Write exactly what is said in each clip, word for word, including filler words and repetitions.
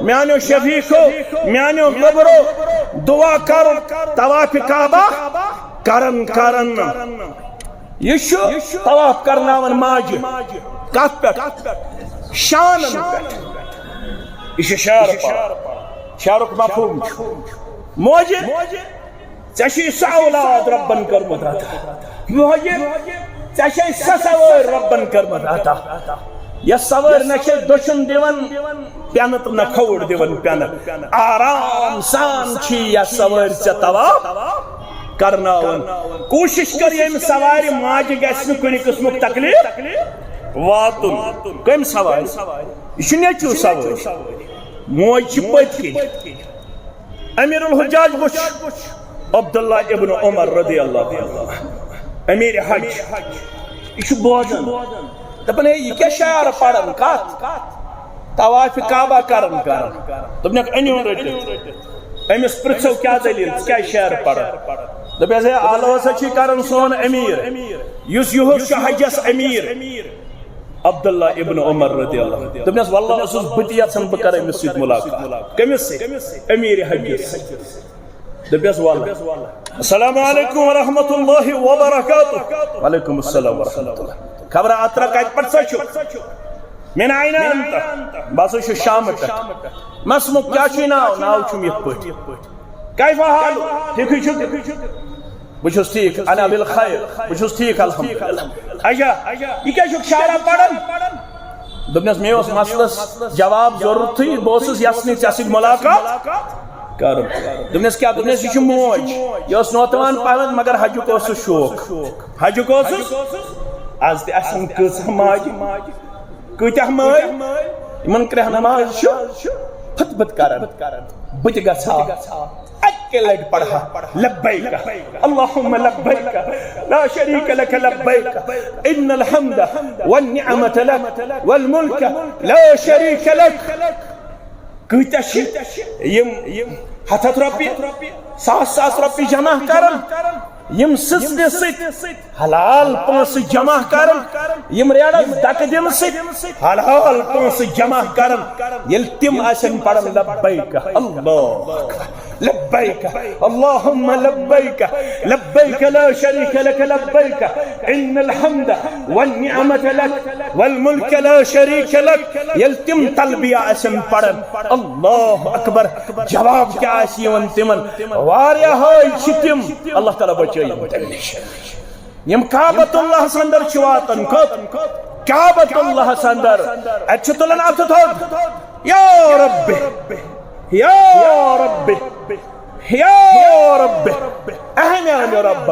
میانیو شفیقو، میانیو گوبرو، دعا کرو طواف کعبہ کرن کرن۔ یہ چھُ طواف کرناوان ماجہِ۔ کتھ پٮ۪ٹھ؟ شانن پٮ۪ٹھ۔ یہ چھُ شعر پران۔ شعرُک مفہوم چھُ، موجہِ، ژےٚ چھُے سُہ اولاد رۄبن کوٚرمُت عطا۔ موجہِ، ژےٚ چھے سۄ سوٲرۍ رۄبن کٔرمٕژ عطا۔ یۄس سوٲرۍ نہ چھے دٔچھُن دِوان پینہٕ تہٕ نہ کھووُر دِوان پینہٕ۔ آرام سان چھی یۄس سوٲرۍ ژےٚ طواف کرناوان۔ کوٗشِش کر ییٚمہِ سوارِ ماجہِ گژھِ نہٕ کُنہِ قٕسمُک تکلیف واتُن۔ کٔمۍ سوارِ؟ یہِ چھُ نیٚچوٗ سوٲرۍ۔ موج چھِ پٔتۍ کِنۍ۔ امیر الحجاج وچھ، عبداللہ ابن عمر رضی اللہ عنہ، امیر حج، یہ چھ بوزان۔ دپان، ہے، یہ کیا شعر پران؟ کتھ؟ طواف کعبہ کران کران۔ دوٚپنکھ، أنِو رٔٹِتھ۔ أمِس پرژھو، کیا دلیل، ژٕ کیازِ شعر پران؟ دوٚپس، ہے، آلو ہسا چھ کران سون امیر، یُس یُہُس چھُ حجس امیر۔ عبداللہ ابن عمر رضی اللہ عنہ۔ دوٚپنس، واللہ اوسُس بہٕ تہِ یژھان بہٕ کرٕ أمِس سۭتۍ ملاقات۔ کٔمِس سۭتۍ؟ امیر حجس سۭتۍ۔ دوٚپنس، واللہ۔ السلام علیکم ورحمۃ اللہ وبرکاتہ۔ وعلیکم السلام ورحمۃ اللہ۔ خبر اترا کتہِ پٮ۪ٹھ سا چھُ؟ من این انت؟ بہٕ ہسا چھُس شامہٕ پٮ۪ٹھ۔ مےٚ ووٚنمُت، کیٛاہ چھُے ناو؟ ناو چھُم یِتھ پٲٹھۍ۔ کیف حال؟ ٹھیکھٕے چھُکھ؟ بہٕ چھُس ٹھیک، انا بالخیر، بہٕ چھُس ٹھیک الحمدللہ۔ اچھا، یہِ کیٛاہ چھُکھ شعرا پران؟ دوٚپنس، مےٚ اوس مسلس جواب ضرورتھٕے، بہٕ اوسُس یژھنٕے ژےٚ سۭتۍ ملاقات کرُن۔ دوٚپنس، کیٛاہ؟ دوٚپنس، یہِ چھِ موج، یہِ ٲس نوتوان پہمتھ مگر حجُک اوسُس شوق۔ حجُک اوسُس؟ از تہِ آسن کۭژاہ ماجہِ، کۭتیاہ مٲلۍ، یِمن کرٛہن ماز چھُ پھت پھت کران۔ بہٕ تہِ گژھٕ ہا اکہِ لٹہِ پرٕ ہا، لبیک اللہم لبیک، لا شریک لک لبیک، ان الحمد والنعمت لک والملک لا شریک لک۔ کۭتیاہ چھِ یِم ہتھ ہتھ رۄپیہِ، ساس ساس رۄپیہِ جمع کران، یِم سٕژنہِ سۭتۍ حلال پونٛسہٕ جمع کران، یِم ریڑس دکہٕ دِنہٕ سۭتۍ حلال پونٛسہٕ جمع کران، ییٚلہِ تِم آسن پران، لبیک اللہ اکبر، لبیک اللہم لبیک، لبیک لا شریک لک لبیک، ان الحمد والنعمت لک والملک لا شریک لک، ییٚلہِ تِم تلبیہ آسن پران، اللہ اکبر، جواب کیٛاہ آسہِ یِوان تِمن؟ واریاہ ہٲے چھِ تِم، اللہ تعالیٰ بچٲیِن تَمہِ نِش۔ یِم کعبۃ اللہ ہس اندر چھِ واتان، کوٚت؟ کعبۃ اللہ ہس اندر۔ اتہِ چھِ تُلان اتھٕ تھوٚد، یا رب، یا رب، یا رب، اے میانہِ رب،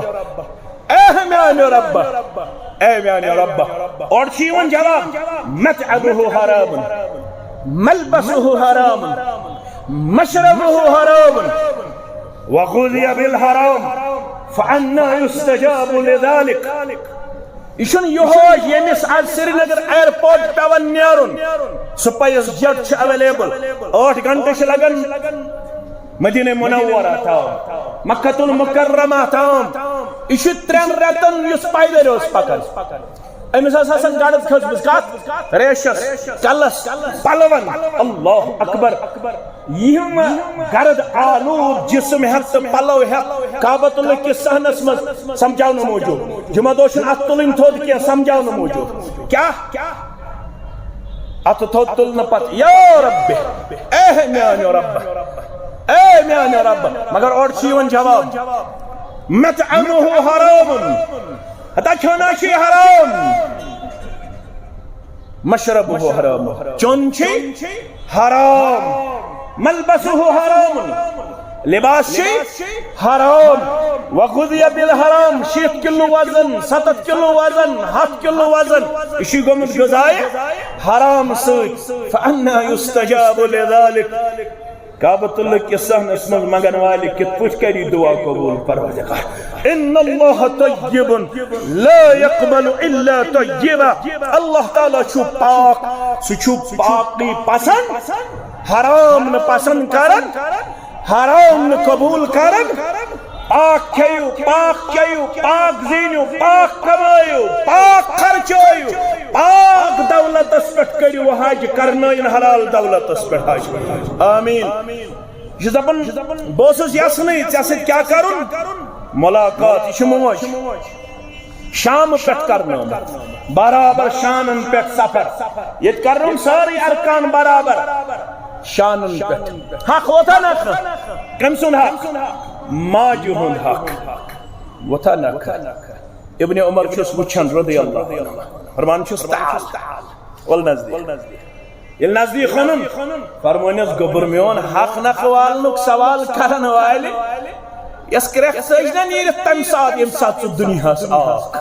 اے میانہِ رب، اے میانہِ رب۔ اورٕ چھُ یِوان جواب، مطعمہ حرام، ملبسہ حرام، مشربہ حرام، وغذی بالحرام، فانا یستجاب لذلک۔ یہِ چھُنہٕ یِہوے ییٚمِس از سرینگر ایئرپورٹ پٮ۪وان نیرُن، سپائس جیٹ چھُ اویلیبل، ٲٹھ گھنٹہٕ چھِ لگان مدینہ منورہ تام، مکہ المکرمہ تام۔ یہِ چھُ ترٛٮ۪ن رٮ۪تن یُس پیدل اوس پکان۔ أمِس ٲس آسان گرد کھٔژمٕژ کتھ؟ ریشس، کلس، پلون۔ اللہ اکبر۔ یِم گرد آلود جسم ہٮ۪تھ تہٕ پلو ہٮ۪تھ کعبۃ اللہ کِس صحنس منٛز سمجھاونہٕ موٗجوٗب، جمعہ دۄہ چھُنہٕ اتھ تُلٕنۍ تھوٚد کینٛہہ، سمجھاونہٕ موٗجوٗب۔ کیٛاہ؟ اتھٕ تھوٚد تُلنہٕ پتہٕ، یا رب، اے میانیو رب، اے میانیو رب۔ مگر اورٕ چھُ یِوان جواب، مطعمہ حرام، ہتا کھیونا چھُ حرام، مشربہ حرام، چون چھُ حرام، ملبسہ حرام، لباس چھُ حرام، وغذی بالحرام، شیٖتھ کلو وزن، ستتھ کلو وزن، ہتھ کلو وزن، یہِ چھُ گوٚمُت غذائے حرام سۭتۍ۔ فانا یستجاب لذلک۔ کعبۃ اللہ کِس صحنس منٛز منگن والہِ کِتھ پٲٹھۍ کَرِ دعا قبول؟ پروردگار، ان اللہ طیب لا یقبل الا طیبا۔ اللہ تعالیٰ چھُ پاک، سُہ چھُ پاکی پسند، حرام نہٕ پسند کران، حرام نہٕ قبول کران، پاک کھیٚیِو، پاک چیٚیِو، پاک زیٖنِو، پاک کمٲیِو، پاک خرچٲیِو، پاک دولتس پٮ۪ٹھ کٔرِو حج، کرنٲیِن حلال دولتس پٮ۪ٹھ حج۔ آمین۔ یہِ چھُ دپان، بہٕ اوسُس یژھنٕے ژےٚ سۭتۍ کیٛاہ کرُن؟ ملاقات۔ یہِ چھِ موج۔ شام پٮ۪ٹھ کرنہٕ آمُت۔ برابر شانن پٮ۪ٹھ سفر۔ ییٚتہِ کرنہٕ آمُت سٲرٕے ارکان برابر۔ شانن پٮ۪ٹھ۔ حق ووتا نہ کانٛہہ؟ کٔمۍ سُنٛد حق؟ ماجہِ ہُنٛد حق ووتا نہ کانٛہہ؟ ابن عمر چھُس وٕچھان رضی اللہ عنہ، فرمان چھُس، تعال، ول نزدیٖک۔ ییٚلہِ نزدیٖک اوٚنُن، فرمٲنِس، گوٚبُر میون، حق نکھٕ والنُک سوال کرن والہِ یۄس کرٛٮ۪کھ ژٔج نہ نیٖرِتھ، تمہِ ساتہٕ، ییٚمہِ ساتہٕ ژٕ دُنیاہس آکھ۔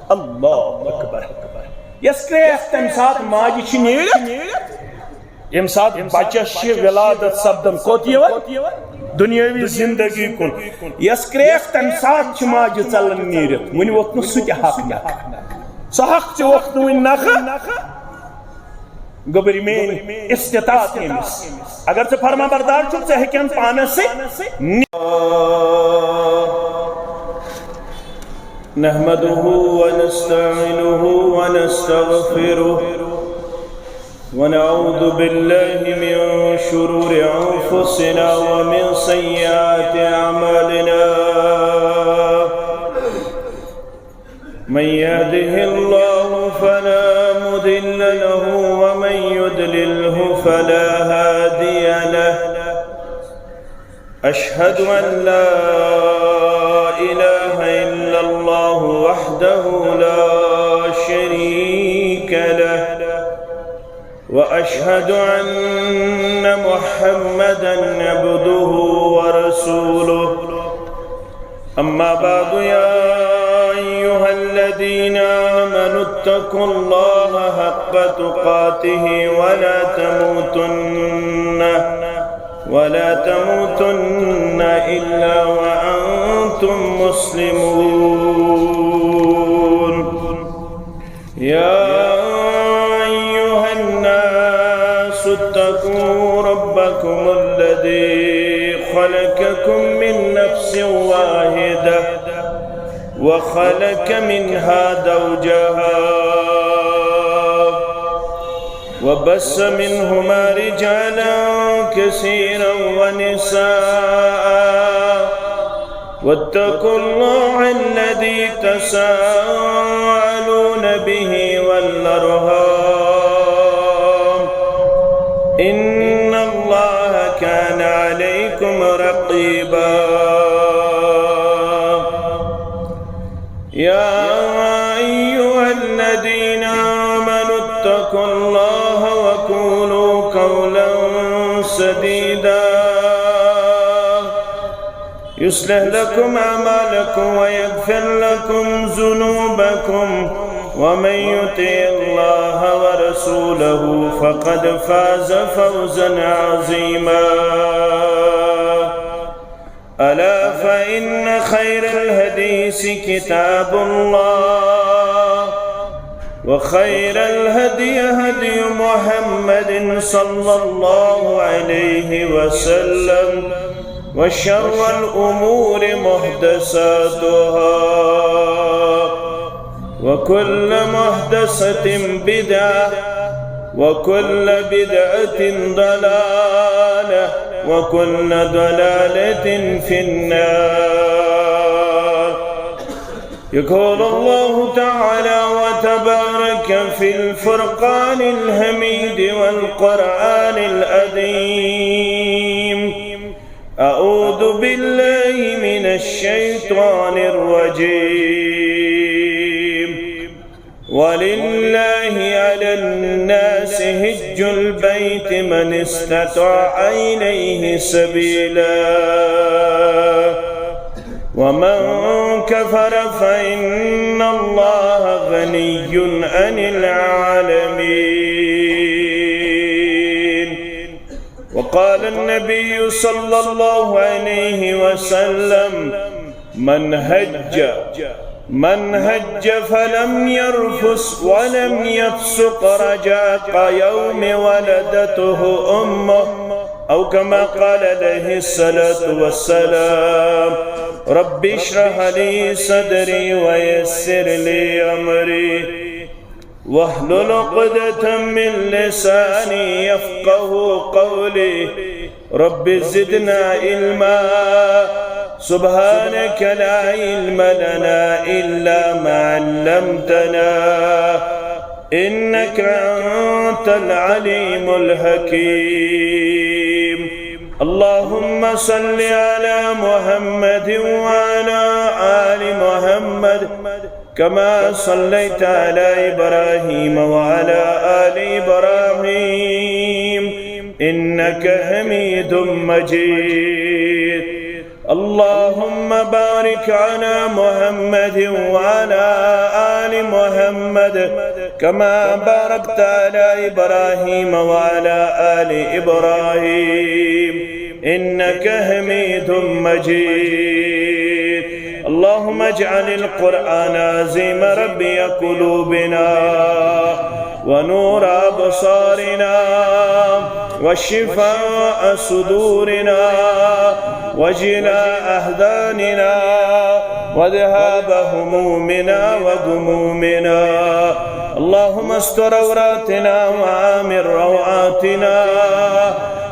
اللہ اکبر۔ یۄس کرٛٮ۪کھ تمہِ ساتہٕ ماجہِ چھِ نیٖرِتھ، ییٚمہِ ساتہٕ بچس چھِ ولادت سپدان، کوٚت یِوان؟ دُنیٲوی زندگی کُن۔ یۄس کرٛٮ۪کھ تمہِ ساتہٕ چھِ ماجہِ ژلان نیٖرِتھ، وُنہِ ووٚتھ نہٕ سُہ تہِ حق نکھٕ۔ سُہ حق تہِ ووٚتھ نہٕ وُنہِ نکھٕ۔ گوٚبرِ میٲنۍ استطاعت ییٚمِس۔ اگر ژٕ فرما بردار چھُکھ، ژٕ ہیٚکن پانس سۭتۍ نِ-، نحمده ونستعينه ونستغفره، ونعوذ بالله من شرور أنفسنا ومن سيئات أعمالنا. من يهده الله فلا مضل له، ومن يضلله فلا هادي له. أشهد أن لا إله إلا الله وحده لا شريك له، وأشهد أن محمدا عبده ورسوله. أما بعد، يا أيها الذين آمنوا اتقوا الله حق تقاته ولا تموتن، ولا تموتن إلا وأنتم مسلمون. يا أيها الناس اتقوا ربكم الذي خلقكم من نفس واحدة، وخلق منها زوجها، وبث منهما رجالا كثيرا ونساء، واتقوا الله الذي تساءلون به والأرحام، إن الله كان عليكم رقيبا. يا أيها الذين آمنوا اتقوا الله وقولوا قولا سديدا، يصلح لكم أعمالكم ويغفر لكم ذنوبكم، ومن يطع الله ورسوله فقد فاز فوزا عظيما. ألا فإن خير الحديث كتاب الله، وخير الهدي هدي محمد صلى الله عليه وسلم، وشر الأمور محدثاتها، وكل محدثة بدعة، وكل بدعة ضلالة، وكل ضلالة في النار. يقول الله تعالى وتبارك في الفرقان الحميد والقرآن العظيم، أعوذ بالله من الشيطان الرجيم. ولله على الناس حج البيت من استطاع إليه سبيلا، ومن كفر فإن الله غني عن العالمين. وقال النبي صلى الله عليه وسلم: من حج، من حج فلم يرفث ولم يفسق رجع كيوم ولدته أمه، أو كما قال عليه الصلاة والسلام. رب اشرح لي صدري ويسر لي أمري واحلل عقدة من لساني يفقه قولي. رب زدنا علما. سبحانك لا علم لنا إلا ما علمتنا إنك أنت العليم الحكيم. اللهم صل على محمد وعلى آل محمد كما صليت على إبراهيم وعلى آل إبراهيم إنك حميد مجيد. اللهم بارك على محمد وعلى آل محمد كما باركت على إبراهيم وعلى آل إبراهيم إنك حميد مجيد. اللهم اجعل القرآن العظيم ربيع قلوبنا ونور أبصارنا وشفاء صدورنا وجلاء أحزاننا وذهاب همومنا وغمومنا. اللهم استر عوراتنا وآمن روعاتنا.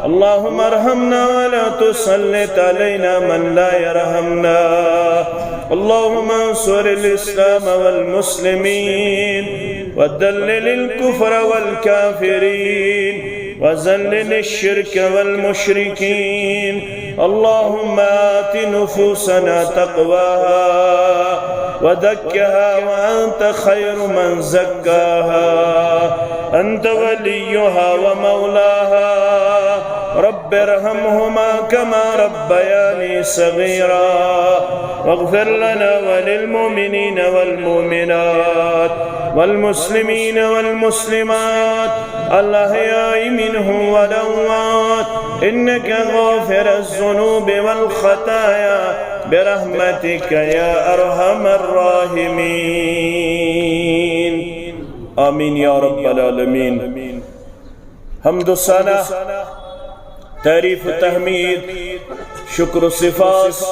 اللهم ارحمنا ولا تسلط علينا من لا يرحمنا. اللهم انصر الإسلام والمسلمين وذلل الكفر والكافرين وذلل الشرك والمشركين. اللهم آت نفوسنا تقواها وزكها وأنت خير من زكاها أنت وليها ومولاها. رب ارحمهما كما ربياني صغيرا. واغفر لنا وللمؤمنين والمؤمنات والمسلمين والمسلمات الأحياء منهم والأموات إنك غافر الذنوب والخطايا برحمتك يا أرحم الراحمين. آمين يا رب العالمين. حمد و ثنا، تعریف و تحمید، شکر و سپاس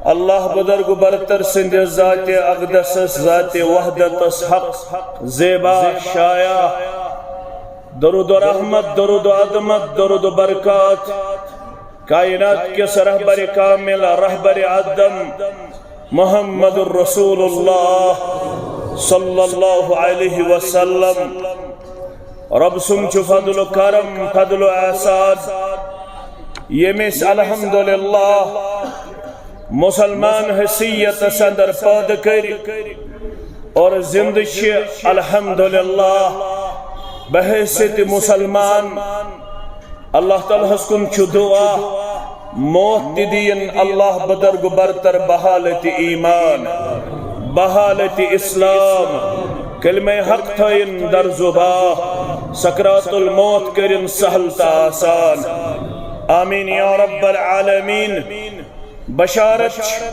اللہ بزرگ و برتر سٕنٛدِ ذاتِ اقدسس، ذاتِ وحدتس حق، زیبا، شایع۔ درود و رحمت، درود و عظمت، درود و برکات کائنات کِس رہبرِ کامل، رہبرِ اعظم محمد رسول اللہ صلی اللہ علیہ وسلم۔ رب سُنٛد چھُ فضل و کرم، فضل و احسان، ییٚمۍ أسۍ الحمدللہ مسلمان حیثیتس اندر پٲدٕ کٔرۍ اور زندٕ چھِ الحمدللہ بحیثیت مسلمان۔ اللہ تعالیٰ ہس کُن چھُ دعا، موت تہِ دِیِن اللہ بزرگ برتر بحالت ایمان، بحالت اسلام، کلمہ حق تھٲیِن در زبان، سکرات الموت کٔرِن سہل تہٕ آسان۔ آمین یا رب العالمین۔ بشارت چھِ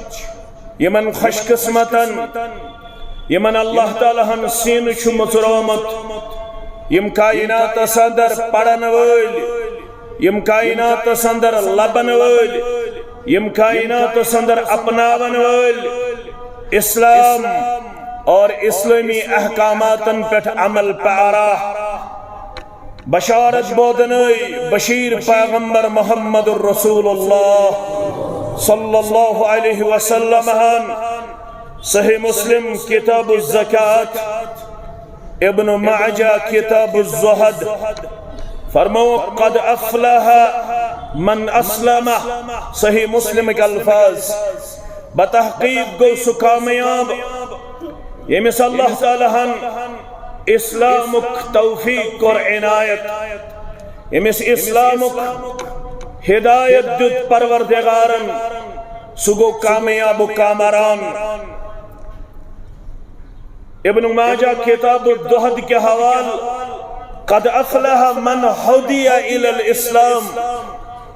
یِمن خوش قسمتن، یِمن اللہ تعالیٰ ہن سینہٕ چھُ مُژرومُت، یِم کائناتس اندر پرن وٲلۍ، یِم کائناتس اندر لبن وٲلۍ، یِم کائناتس اندر اپناون وٲلۍ، اسلام اور اسلامی احکاماتن پٮ۪ٹھ عمل پیرا۔ بشارت بودنٲے بشیر پیغمبر محمد رسول اللہ صلی اللہ علیہ وسلم ہن۔ صحیح مسلم کتاب الزکات، ابن ماجہ کتاب الزہد۔ فرمو، قد افلح من اسلم۔ صحیح مسلم کے الفاظ۔ بتحقیق گو سُہ کامیاب ییٚمِس اللہ تعالیٰ ہن اسلامُک توفیق کوٚر عنایت، ییٚمِس اسلامُک ہدایت دیُت پروردگارن، سُہ گوٚو کامیاب و کامران۔ ابن ماجہ کتاب الزہد کے حوال، قد افلح من ہدی الی الاسلام،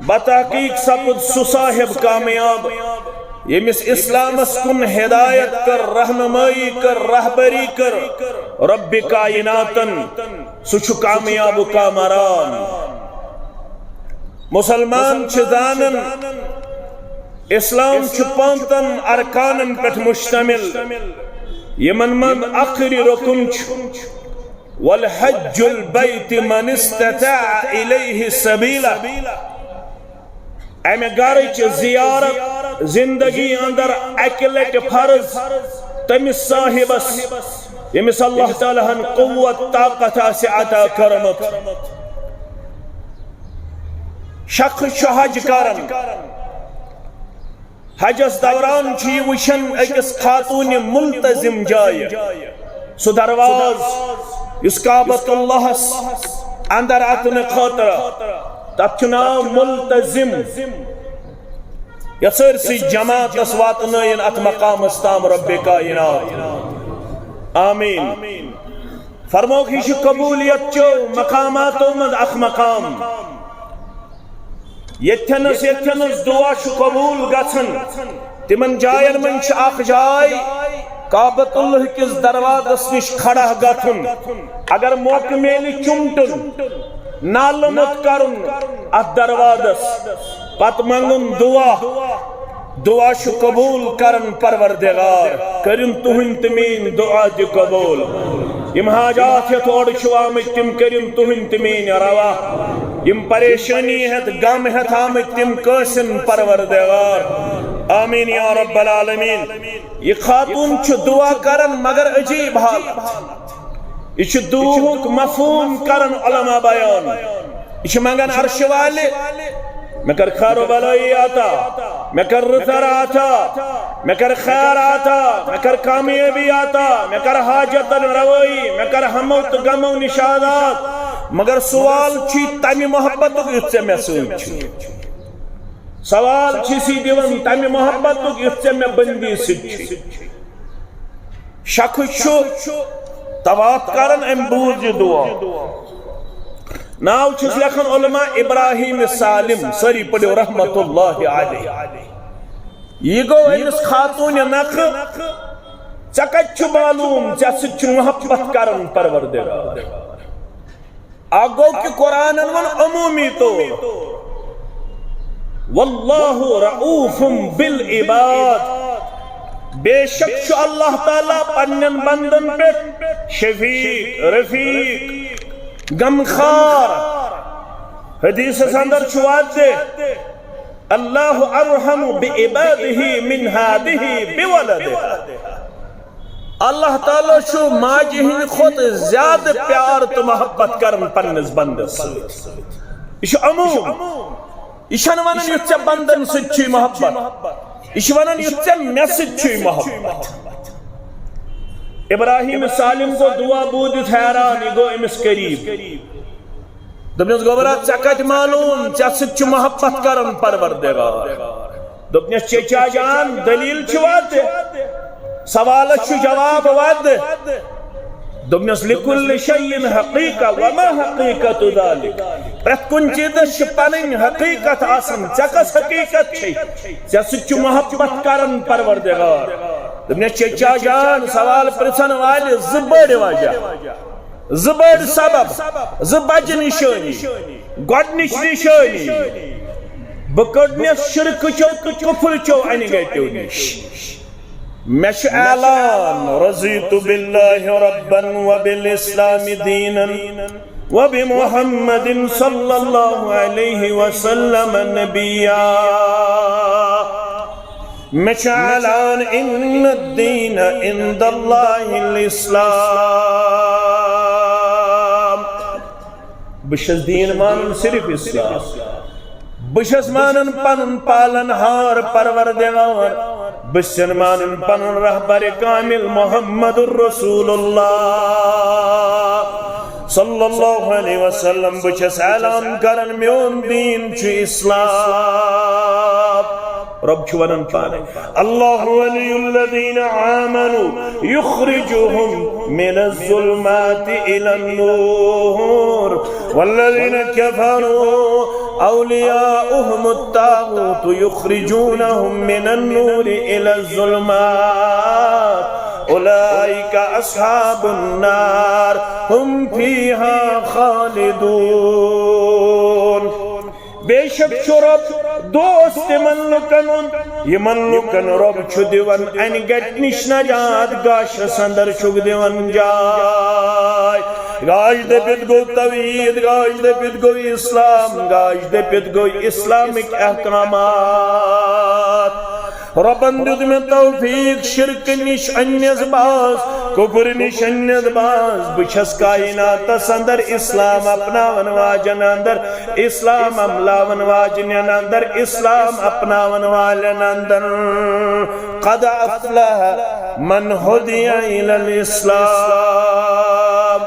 بتحقیق سپد سُہ صاحب کامیاب ییٚمِس اسلامس کُن ہدایت کٔر، رہنمائی کٔر، رہبری کٔر رب کائناتن، سُہ چھُ کامیاب و کامران۔ مسلمان چھِ زانان، اسلام چھُ پانٛژن ارکانن پٮ۪ٹھ مشتمل، یِمن منٛز ٲخری رکن چھُ والحج البیت من استطاع الیہ سبیلا۔ امہِ گرٕچ زیارت زندگی اندر اکہِ لٹہِ فرض تٔمِس صاحبس، ییٚمِس اللہ تعالیٰ ہن قوت طاقت آسہِ عطا کٔرمٕژ۔ شخص چھُ حج کران، حجس دوران چھُ یہِ وٕچھان أکِس خاتوٗنہِ ملتزم جایہِ، سُہ دروازٕ یُس کعبۃ اللہس اندر اژنہٕ خٲطرٕ، تتھ چھُ ناو ملتزم۔ یتھ سٲرسٕے جماعتس واتنٲیِن اتھ مقامس تام رب کائنات۔ آمین۔ فرموکھ، یہِ چھُ قبولیت چو مقاماتو منٛز اکھ مقام۔ ییٚتھٮ۪نس، ییٚتھٮ۪نس دعا چھُ قبول گژھان، تِمن جاین منٛز چھِ اکھ جاے کعبۃ اللہ کِس دروازس نِش کھڑا گژھُن۔ اگر موقعہٕ میلہِ چُمٹُن، نالہٕ موٚت کرُن اتھ دروازس، پتہٕ منٛگُن دعا۔ دعا چھُ قبول کران پروردگار، کٔرِن تُہنٛدۍ تہٕ میٲنۍ دعا تہِ قبول۔ یِم حاجات ہٮ۪تھ اورٕ چھِو آمٕتۍ، تِم کٔرِن تُہنٛدۍ تہٕ میٲنۍ روا۔ یِم پریشٲنی ہٮ۪تھ، غم ہٮ۪تھ آمٕتۍ، تِم کٲسِن پروردگار۔ آمین یا رب العالمین۔ یہِ خاتوٗن چھُ دعا کران، مگر عجیب حالت۔ یہِ چھُ دُعہُک مفہوم کران علماء بیان۔ یہِ چھُ منگان عرشہِ والہِ، مےٚ کر خیر و بلایی عطا، مےٚ کر رٕژر عطا، مےٚ کر خیر عطا، مےٚ کر کامیٲبی عطا، مےٚ کر حاجتن روٲیی، مےٚ کر ہمو تہٕ غمو نِش آزاد۔ مگر سوال چھُ تمہِ محبتُک یُتھ ژےٚ مےٚ سۭتۍ چھُ۔ سوال چھُ سی دِوان تمہِ محبتُک یُتھ ژےٚ مےٚ بندی سۭتۍ چھُ۔ شخص چھُ طواف کران، أمۍ بوٗز یہِ دعا۔ ناو چھُس لیکھان علماء ابراہیم سالم، سٲری پٔرِو رحمت اللہ علیہ۔ یہِ گوٚو أمِس خاتوٗنہِ نکھٕ، ژےٚ کتہِ چھُ معلوم، ژےٚ سۭتۍ چھُ محبت کران پروردگار۔ اکھ گوٚو کہِ قرآنن ووٚن عمومی طور، واللہ رؤوف بالعباد، بے شک چھُ اللہ تعالیٰ پننٮ۪ن بندن پٮ۪ٹھ شفیق، رفیق، غمخوار۔ حدیثس اندر چھُ واضح، اللہ ارحم بعبادہ من ہذہ بولدہ۔ اللہ تعالیٰ چھُ ماجہِ ہٕنٛدِ کھۄتہٕ زیادٕ پیار تہٕ محبت کران پننِس بندس سۭتۍ۔ یہِ چھُ عموم۔ یہِ چھَنہٕ وَنان یُتھ ژےٚ بندن سۭتۍ چھُے محبت۔ یہِ چھُ وَنان یُتھ ژےٚ مےٚ سۭتۍ چھُے محبت۔ ابراہیم سالم گوٚو دعا بوٗزِتھ حیران، یہِ گوٚو أمِس قریب۔ دوٚپنَس، گوٚبرا، ژےٚ کَتہِ معلوم؟ ژےٚ سۭتۍ چھُ محبت کران پروردگار۔ دوٚپنَس، چچا جان، دٔلیٖل چھِ وَتہِ۔ سوالَس چھُ جواب وَتہِ۔ دوٚپنَس، لِکُلِّ شَیْءٍ حَقیٖقَہ، وَما حَقیٖقَتُ ذَلِکَ۔ پرٛٮ۪تھ کُنہِ چیٖزَس چھِ پَنٕنۍ حقیٖقت آسان۔ ژےٚ کۄس حقیٖقت چھے؟ ژےٚ سۭتۍ چھُ محبت کران پروردگار۔ دوٚپنَس، چچا جان، سوال پرٛژھن والہِ زٕ بٔڑۍ وجہ۔ زٕ بٔڑۍ سبب، زٕ بجہِ نشٲنی۔ گۄڈٕنِچ نشٲنی، بہٕ کٔڈنس شرکہٕ چو تہٕ کفر چو انہِ گٹیو نِش۔ مےٚ چھُ اعلان، رضیت باللہ ربا وبالاسلام دینا وبمحمد صلی اللہ علیہ وسلم نبیا۔ مےٚ چھُ اعلان، ان الدین عند اللہ الاسلام۔ بہٕ چھُس دیٖن مانان صرف اسلام۔ بہٕ چھُس مانان پنُن پالن ہار پروردگار۔ بہٕ چھُس مانان پنُن رہبر کامل محمد رسول اللہ صلی اللہ علیہ وسلم۔ بہٕ چھُس اعلان کران، میون دیٖن چھُ اسلام۔ رب چھُ ونان پانے، اللہ ولی الذین آمنوا یخرجہم من الظلمات الی النور والذین کفروا اولیاؤہم الطاغوت یخرجونہم من النور الی الظلمات اولئک اصحاب النار ہم فیہا خالدون۔ پیشک چھُ رۄب دوست تِمن لُکن ہُنٛد، یِمن لُکن رۄب چھُ دِوان انہِ گٹہِ نِش نجات، گاشس اندر چھُکھ دِوان جاے۔ گاش دٔپِتھ گوٚو توحید، گاش دٔپِتھ گوٚو اسلام، گاش دٔپِتھ گوٚو اسلامٕکۍ احکامات۔ رۄبن دیُت مےٚ توفیق شرکہٕ نِش اننس باز، کفر نِش اننس باز۔ بہٕ چھَس کائناتس اندر اسلام اپناون واجن اندر، اسلام املاون واجنٮ۪ن اندر، اسلام اپناون والٮ۪ن اندر۔ قد افلح من هدی الی الاسلام۔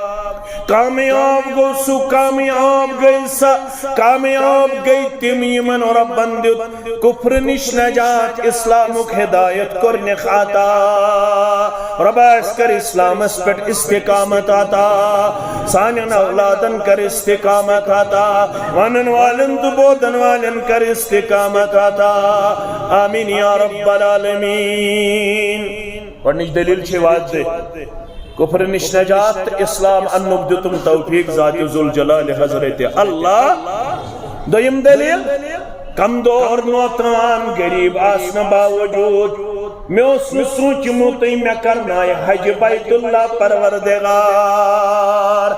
کامیاب گوٚو سُہ، کامیاب گٔے سۄ، کامیاب گٔے تِم یِمن رۄبن دیُت کفر نِش نجات، اسلامُک ہدایت کوٚرنکھ عطا۔ رۄبا، اَسہِ کر اسلامس پٮ۪ٹھ استقامت عطا، سانٮ۪ن اولادن کر استقامت عطا، ونن والٮ۪ن تہٕ بوزن والٮ۪ن کر استقامت عطا۔ آمین یا رب العالمین۔ گۄڈنِچ دٔلیٖل چھِ واضح۔ کفر نِش نجات تہٕ اسلام اننُک دیُتُم توفیق ذات ذوالجلال حضرت اللہ۔ دوٚیِم دٔلیٖل، کمزور نوتان غریب آسنہٕ باوجود مےٚ اوس نہٕ سوٗنٛچمُتٕے مےٚ کرنایہِ حج بیت اللہ پروردگار۔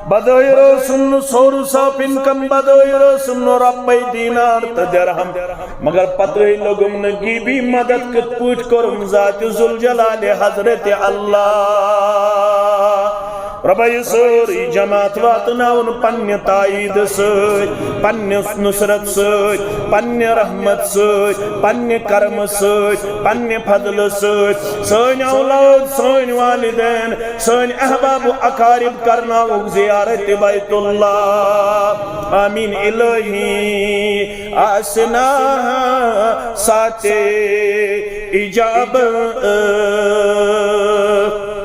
بظٲہِر ٲسٕم نہٕ سورس آف انکم، بظٲہِر ٲسٕم نہٕ رۄپے دینار تہٕ درہم، مگر پتہٕ لوٚگُم نہٕ غیبی مدد کِتھ پٲٹھۍ کوٚرُم ذات ذوالجلال حضرت اللہ۔ رۄبا، یہِ سٲرٕے جماعت واتناوُن پننہِ تایید سۭتۍ، پننہِ نصرت سۭتۍ، پننہِ رحمت سۭتۍ، پننہِ کرمہٕ سۭتۍ، پننہِ فضلہٕ سۭتۍ۔ سٲنۍ اولاد، سٲنۍ والدین، سٲنۍ احباب و اقارب کرناوُکھ زیارت بیت اللہ۔ آمین الہی۔ آسنا ساتے ایجاب۔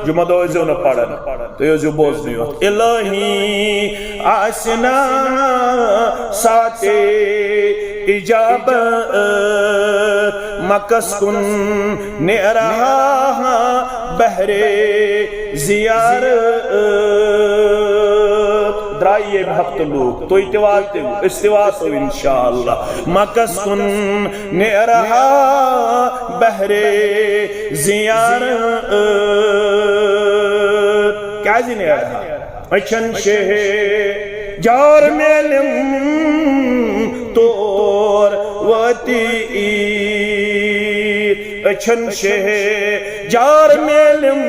جمعہ دۄہ ٲسۍزیو نہٕ پران، تُہۍ ٲسۍزیو بوزنٕے یوت۔ الہی آسنا ساتے ایجاب، مکس کُن نیرہا بہرے زیارت۔ درٛاے ییٚمہِ ہفتہٕ لوٗکھ، تُہۍ تہِ واتِو، أسۍ تہِ واتو انشاءاللہ۔ مکس کُن نیرہا بہرے زیارت۔ کیازِ نیرہا؟ أچھن شہجار میلم تور وٲتی عیٖد۔ أچھن شہجار میلم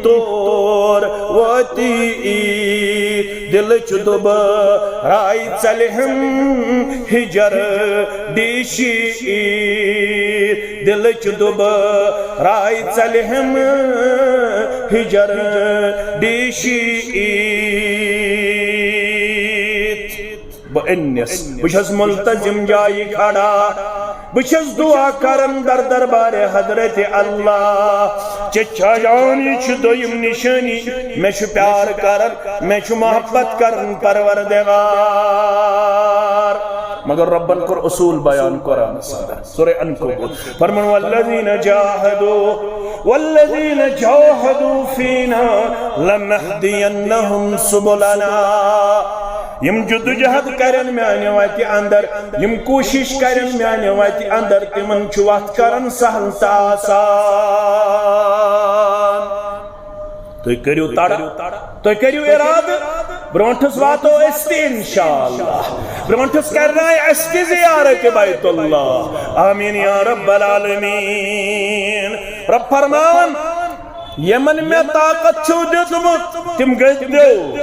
تور وٲتی عیٖد۔ دِلٕچ دُبہٕ راے ژلہِ ہم ہِجر ڈیٖشی عیٖد۔ دِلٕچ دُبہٕ راے ژلہِ ہم ہِجر ڈیٖشی عیٖد۔ بہٕ أنِس، بہٕ چھَس مُلتزِم جایہِ کھڑا، بہٕ چھَس دُعا کران در دربارِ حضرت اللہ۔ چچا جان، یہِ چھِ دوٚیِم نِشٲنی، مےٚ چھُ پیار کران، مےٚ چھُ محبت کران پروردگار۔ مگر رۄبن کوٚر اصوٗل بیان قرآنس اندر۔ سورہ عنکبوت۔ فرمان، والذین جاہدوا، والذین جاہدوا فینا لنہدینہم سبلنا۔ یِم جدوجہد کرن میانہِ وتہِ اندر، یِم کوٗشش کرن میانہِ وتہِ اندر، تِمن چھُ وتھ کران سہل تہٕ آسان۔ تُہۍ کٔرِو تڑ، تُہۍ کٔرِو ارادٕ، برونٹھس واتو أسۍ تہِ انشاءاللہ۔ برونٹھس کرنایہِ اَسہِ تہِ زیارت بیت اللہ۔ آمین یا رب العالمین۔ رب فرماوان، یمن مےٚ طاقت چھُو دیُتمُت، تِم گٔژھۍ دیو،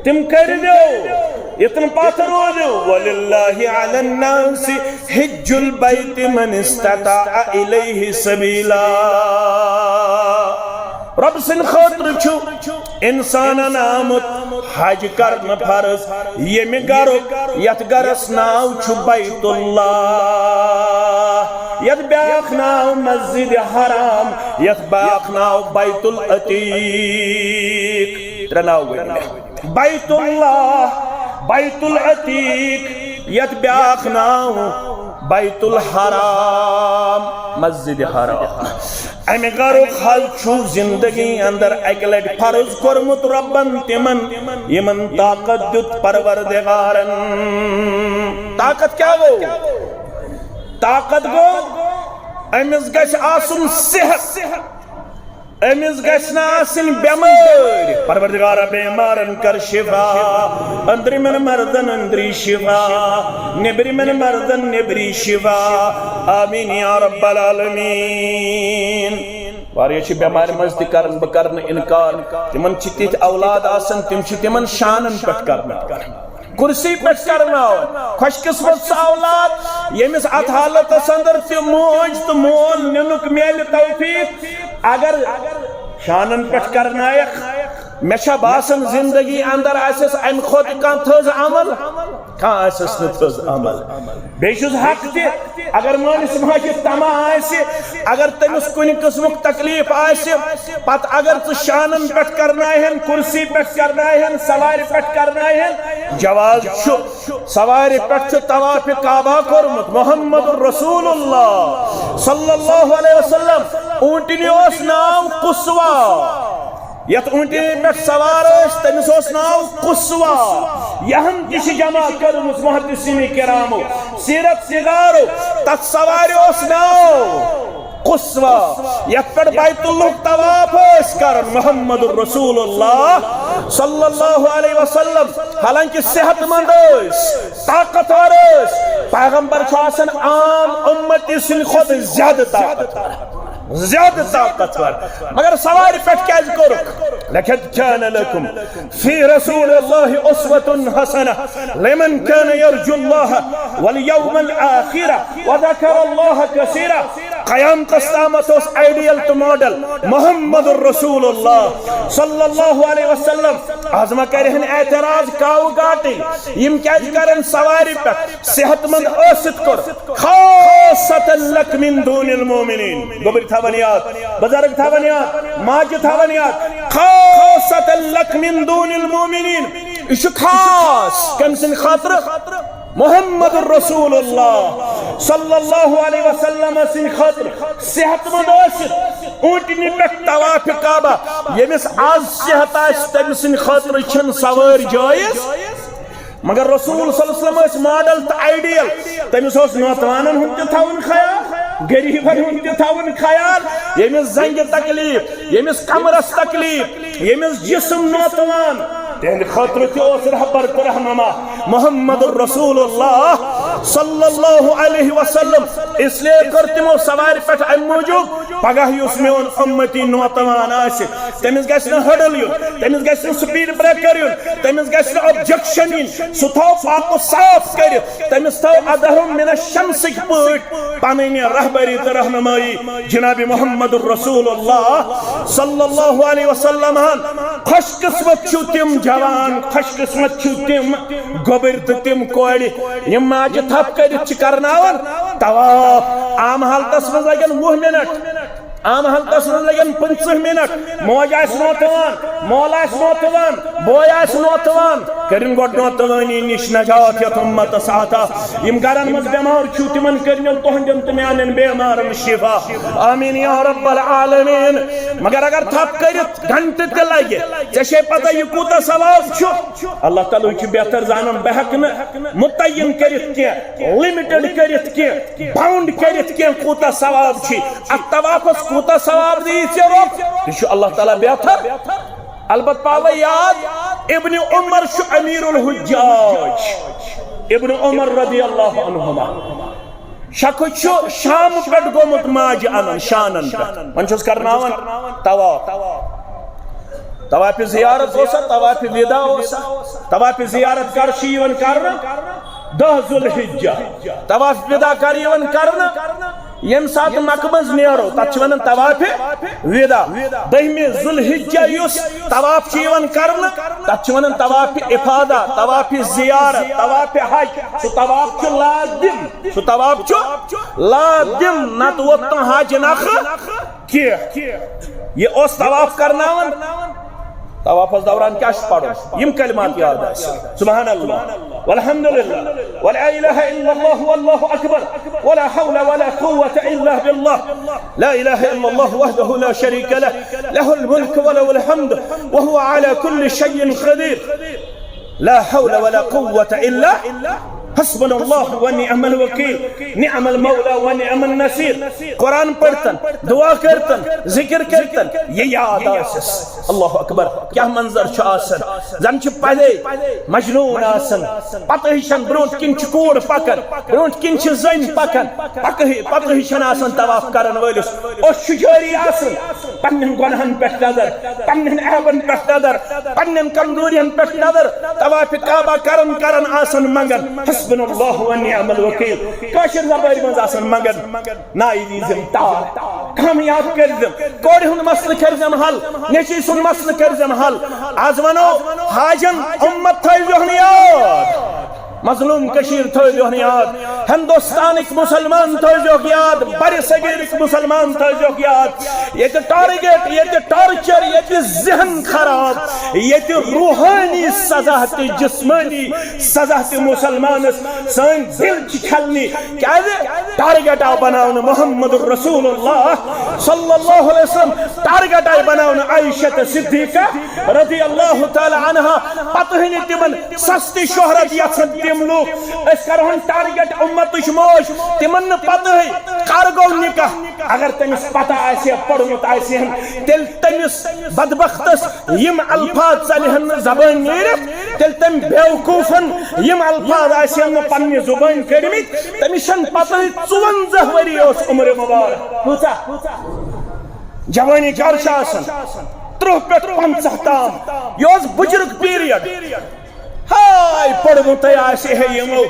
تِم کٔرۍ دیو، یتن پتھ روزِو۔ وللہ علی الناس حج البیت من استطاع الیہ سبیلا۔ رب سٕنٛدِ خٲطرٕ چھُ انسانن آمُت حج کرنہٕ فرض، ییٚمہِ گرُک، یتھ گرس ناو چھُ بیت اللہ، یتھ بیاکھ ناو مسجد حرام، یتھ بیاکھ ناو بیت العتیق۔ ترٛےٚ ناو ؤنۍ مےٚ۔ بیت اللہ، بیت العتیق، یتھ بیاکھ ناو بیت الحرام، مسجد حرام۔ امہِ گرُک حج چھُ زندگی اندر اکہِ لٹہِ فرض کوٚرمُت رۄبن تِمن، یِمن طاقت دیُت پروردگارن۔ طاقت کیٛاہ گوٚو؟ طاقت گوٚو، أمِس گژھِ آسُن صحت۔ أمِس گژھِ نہٕ آسٕنۍ بٮ۪مٲرۍ۔ پروردگارا، بیمارن کر شفا، أنٛدرِمٮ۪ن مردن أنٛدری شفا، نیٚبرِمٮ۪ن مردن نیٚبری شفا۔ آمین یا رب العالمین۔ واریاہ چھِ بٮ۪مارِ منٛز تہِ کران، بہٕ کرٕ نہٕ انکار۔ تِمن چھِ تِتھۍ اولاد آسان، تِم چھِ تِمن شانن پٮ۪ٹھ کرناوان۔ کرسی پٮ۪ٹھ کرناوان۔ خۄش قسمت سُہ اولاد، ییٚمِس اتھ حالتس اندر تہِ موج تہٕ مول نِنُک میلہِ توفیق۔ اگر شانن پٮ۪ٹھ کرنایکھ، مےٚ چھا باسان زندگی اندر آسٮ۪س امہِ کھۄتہٕ کانٛہہ تھٔز عمل؟ کانٛہہ آسٮ۪س نہٕ تھٔز عمل۔ بیٚیہِ چھُس حق تہِ، اگر مٲلِس ماجہِ طمع آسہِ، اگر تٔمِس کُنہِ قٕسمُک تکلیف آسہِ، پتہٕ اگر ژٕ شانن پٮ۪ٹھ کرناوہن، کرسی پٮ۪ٹھ کرناوہن، سوارِ پٮ۪ٹھ کرناوہن، جواز چھُ۔ سوارِ پٮ۪ٹھ چھُ طواف کعبہ کوٚرمُت محمد رسول اللہ صلی اللہ علیہ وسلم۔ اوٗنٹنہِ اوس ناو قصویٰ۔ یتھ اوٗنٹہِ پٮ۪ٹھ سوار ٲسۍ، تٔمِس اوس ناو قصویٰ۔ یہن تہِ چھِ جمع کٔرمٕژ محدثین کرامو، سیرت نگارو، تتھ سوارِ اوس ناو قصویٰ، یتھ پٮ۪ٹھ بیت اللہ طواف ٲسۍ کران محمد رسول اللہ صلی اللہ علیہ وسلم۔ حالانکہ صحت مند ٲسۍ، طاقتور ٲسۍ، پیغمبر چھُ آسان عام امتی سٕنٛدِ کھۄتہٕ زیادٕ طاقتور۔ زیادٕ طاقتور۔ مگر سوارِ پٮ۪ٹھ کیازِ کوٚرُکھ؟ لقد كان لكم في رسول الله أسوة حسنة لمن كان يرجو الله واليوم الآخر وذكر الله كثيرا۔ قیامتس تامتھ اوس آئیڈیل تہٕ ماڈل محمد رسول اللہ صلی اللہ علیہ وسلم۔ از ما کرہن اعتراض کاوٕ گاٹٕے، یِم کیازِ کرن سوارِ پٮ۪ٹھ؟ صحت مند ٲسِتھ کوٚر۔ خاصة لك من دون المؤمنين۔ گوٚبٕرۍ تھاوان یاد، بزرگ تھاوان یاد، ماجہِ تھاوان یاد۔ خاصة لك من دون المؤمنين۔ یہِ چھُ خاص کٔمۍ سٕنٛدِ خٲطرٕ؟ محمد رسول اللہ صلی اللہ علیہ وسلم سٕنٛدِ خٲطرٕ۔ صحت مند ٲسِتھ اوٗنٹنہِ پٮ۪ٹھ طواف کعبہ، ییٚمِس از صحت آسہِ، تٔمۍ سٕنٛدِ خٲطرٕ چھَنہٕ سوٲرۍ جٲیز۔ مگر رسول صلی اللہ علیہ وسلم ٲسۍ ماڈل تہٕ آئیڈیل۔ تٔمِس اوس نوتوانن ہُنٛد تہِ تھاوُن خیال، غریبن ہُنٛد تہِ تھاوُن خیال، ییٚمِس زنگہِ تکلیف، ییٚمِس کمرس تکلیف، ییٚمِس جسم نوتوان، تِہنٛدِ خٲطرٕ تہِ اوس رہبر تہٕ رہنما محمد رسول اللہ صلی اللہ علیہ وسلم۔ اس لیے کٔر تِمو سوارِ پٮ۪ٹھ امہِ موٗجوٗب، پگاہ یُس میون امتی نوتوان آسہِ، تٔمِس گژھِ نہٕ ہڈل یُن، تٔمِس گژھِ نہٕ سپیڈ بریکر یُن، تٔمِس گژھِ نہٕ آبجیکشن یِنۍ۔ سُہ تھاو پاک و صاف کٔرِتھ، تٔمِس تھاو اظہر من الشمسٕکۍ پٲٹھۍ پنٕنۍ رہبری تہٕ رہنمٲیی جناب محمد رسول اللہ صلی اللہ علیہ وسلم ہن۔ خوش قسمت چھِو تِم جوان، خوش قسمت چھِو تِم گوٚبٕرۍ تہٕ تِم کورِ، یِم ماجہِ تھپھ کٔرِتھ چھِ کرناوان طواف۔ عام حالتس منٛز لگن وُہ منٹ، عام حالتس منٛز لگن پٕنٛژٕہ منٹ۔ موج آسہِ نوتوان، مول آسہِ نوتوان، بوے آسہِ نوتوان، کٔرِن گۄڈٕ نوتوٲنی نِش نجات یتھ امتس عطا۔ یِم گرن منٛز بٮ۪مار چھِو، تِمن کٔرِنو تُہنٛدٮ۪ن تہٕ میانٮ۪ن بیمارن شفا۔ آمین یا رب العالمین۔ مگر اگر تھپھ کٔرِتھ گھنٹہٕ تہِ لگہِ، ژےٚ چھے پتہ یہِ کوٗتاہ ثواب چھُ؟ اللہ تعالیٰ چھُ بہتر زانان، بہٕ ہٮ۪کہٕ نہٕ متعین کٔرِتھ کینٛہہ، لمٹڈ کٔرِتھ کینٛہہ، باؤنڈ کٔرِتھ کینٛہہ، کوٗتاہ ثواب چھُ اتھ طوافس، کوٗتاہ ثواب دِیہِ ژےٚ رۄب، تہِ چھُ اللہ تعالیٰ بہتر۔ البتہ پاوے یاد، ابن عمر چھُ امیر الحجاج، ابن عمر رضی اللہ عنہما۔ شخص چھُ شام پٮ۪ٹھ گوٚمُت ماجہِ انان شانن پٮ۪ٹھ، وۄنۍ چھُس کرناوان طواف۔ طواف زیارت اوسا؟ طواف وداع اوسا؟ طواف زیارت کر چھُ یِوان کرنہٕ؟ دَہ ذوالحجہ۔ طواف وداع کر یِوان کرنہٕ؟ ییٚمہِ ساتہٕ مکہٕ منٛز نیرو، تتھ چھِ ونان طواف وداع۔ دٔہمہِ ذوالحجہ یُس طواف چھُ یِوان کرنہٕ، تتھ چھِ ونان طواف افاضہ، طواف زیارت، طواف حج۔ سُہ طواف چھُ لازم، سُہ طواف چھُ لازم، نتہٕ ووت نہٕ حج نکھٕ کینٛہہ۔ یہِ اوس طواف کرناوان۔ طوافس دوران کیٛاہ چھُ پرُن؟ یِم کلمات یاد آسہِ۔ سبحان اللہ، والحمدللہ، ولا إله إلا الله والله أكبر، ولا حول ولا قوة إلا بالله. لا إله إلا الله وحده لا شريك له، له الملك وله الحمد، وهو على كل شيء قدير. لا حول ولا قوة إلا، حسبنا الله ونعم الوكيل، نعم المولى ونعم النصير. قرآن پرتن، دعا کرتن، ذکر کرتن، یہ یاد آسس۔ اللہ اکبر۔ کیا منظر چھُ آسان؟ زن چھِ پدے مجنون آسان، پتہٕ ہیٚچھان برونٛٹھ کِنۍ چھِ کوٗر پکان، برونٛٹھ کِنۍ چھِ زٔنۍ پکان، پکہٕ ہے-، پتہٕ ہیٚچھان آسان طواف کرن وٲلِس۔ أچھ چھِ جٲری آسان، پننٮ۪ن گۄناہن پٮ۪ٹھ نظر، پننٮ۪ن عیبن پٮ۪ٹھ نظر، پننٮ۪ن کمزورین پٮ۪ٹھ نظر۔ طواف کعبہ کرن کرن آسان منگان، حسبنا اللہ و نعم الوکیل۔ کٲشِر زبٲنۍ منٛز آسان منگان، ناوی دیٖزٮ۪م تار، کامیاب کٔرۍزٮ۪م، کورِ ہُنٛد مسلہٕ کٔرۍزٮ۪م حل، نیٚچوۍ سُنٛد مسلہٕ کٔرۍزٮ۪م حل۔ از ونو حاجن، امت تھٲیزیوکھ نہٕ یاد، مظلوم کشیر تھٲیزیوکھ نہٕ یاد، ہندوستانٕکۍ مسلمان تھٲیزیوکھ یاد، بر صغیرٕکۍ مسلمان تھٲیزیوکھ یاد۔ ییٚتہِ ٹارگیٹ، ییٚتہِ ٹارچر، ییٚتہِ ذہن خراب، ییٚتہِ روحٲنی سزا تہِ، جسمٲنی سزا تہِ مسلمانس، سٲنۍ دل چھِ چھلنی۔ کیازِ؟ ٹارگیٹ آو بناونہٕ محمد رسول اللہ صلی اللہ علیہ وسلم، ٹارگیٹ آیہِ بناونہٕ عائشہ صدیقہ رضی اللہ تعالی عنہا۔ پتہٕ ہٕنہِ تِمن سستی شہرت یژھن تِم لوٗکھ، أسۍ کرہون ٹارگیٹ امتٕچ موج، تِمن نہٕ پتہٕے کر گوٚو نکاح۔ اگر تٔمِس پتہ آسہِ ہے، پوٚرمُت آسہِ ہن، تیٚلہِ تٔمِس بدبختس یِم الفاظ ژلہِ ہن نہٕ زبٲنۍ نیٖرِتھ، تیٚلہِ تٔمۍ بیوقوٗفن یِم الفاظ آسہِ ہن نہٕ پننہِ زبٲنۍ کٔڑمٕتۍ۔ تٔمِس چھنہٕ پتہٕے، ژُوَنزاہ ؤری اوس عمر مبارک۔ کۭژاہ؟ جوانی کر چھِ آسان؟ ترٕٛہ پٮ۪ٹھ پنٛژاہ تام۔ یہِ اوس بُجرُک پیریڈ۔ ہاے، پوٚرمُتٕے آسہِ ہے یِمو۔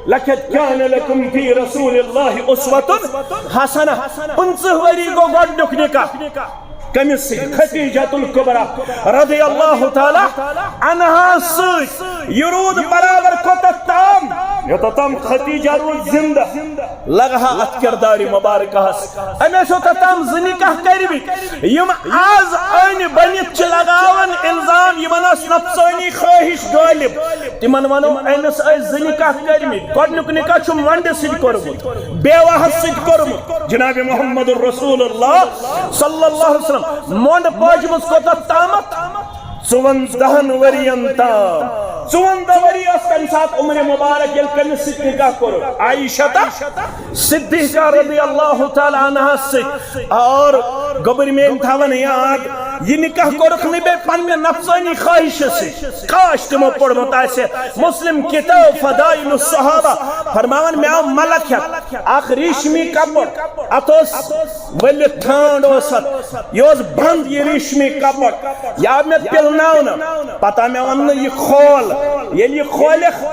لقد کان لکم فی رسول اللہ اسوۃ حسنہ۔ پٕنٛژٕہ ؤری گوٚو گۄڈٕنیُک نکاح۔ کٔمِس سۭتۍ؟ خدیجۃ الکبریٰ رضی اللہ تعالی عنہا سۭتۍ۔ یہِ روٗد برابر کوٚتتھ تام؟ یوٚتتھ تام خدیجہ روٗز زندہ۔ لگہٕ ہا اتھ کردارِ مبارکہس۔ أمۍ ٲسۍ اوٚتتھ تام زٕ نکاح کٔرمٕتۍ۔ یِم از أنۍ بٔنِتھ چھِ لگاوان الزام، یِمن ٲس نفسٲنی خٲہِش غٲلب۔ تِمن ونو، أمِس ٲسۍ زٕ نکاح کٔرمٕتۍ۔ گۄڈٕنیُک نکاح چھُ مۄنڈٕ سۭتۍ کوٚرمُت، بیواہس سۭتۍ کوٚرمُت۔ جناب محمد رسول اللہ صلی اللہ علیہ وسلم، مۄنڈ پٲجمٕژ کوٚتتھ تامتھ؟ ژُوَنزاہن ؤرین تام۔ ژُوَنزاہ ؤری ٲس تمہِ ساتہٕ عمر مبارک، ییٚلہِ کٔمِس سۭتۍ نکاح کوٚر؟ عائشہ صدیقہ رضی اللہ تعالی عنہا سۭتۍ۔ اور گوٚبٕرۍ میٲنۍ تھاوان یاد، یہِ نکاح کوٚرُکھ نہٕ بیٚیہِ پننہِ نفسٲنی خواہشہِ سۭتۍ۔ کاش تِمو پوٚرمُت آسہِ مسلم کتاب فضائل الصحابہ، فرماوان، مےٚ آو ملک ہٮ۪تھ، اکھ ریشمی کپُر، اتھ اوس ؤلِتھ ٹھانڈ اوس اتھ، یہِ اوس بند یہِ ریشمی کپر، یا مےٚ پِلناونہٕ، پتہ مےٚ ووٚن نہٕ یہِ کھول، ییٚلہِ یہِ کھولکھ،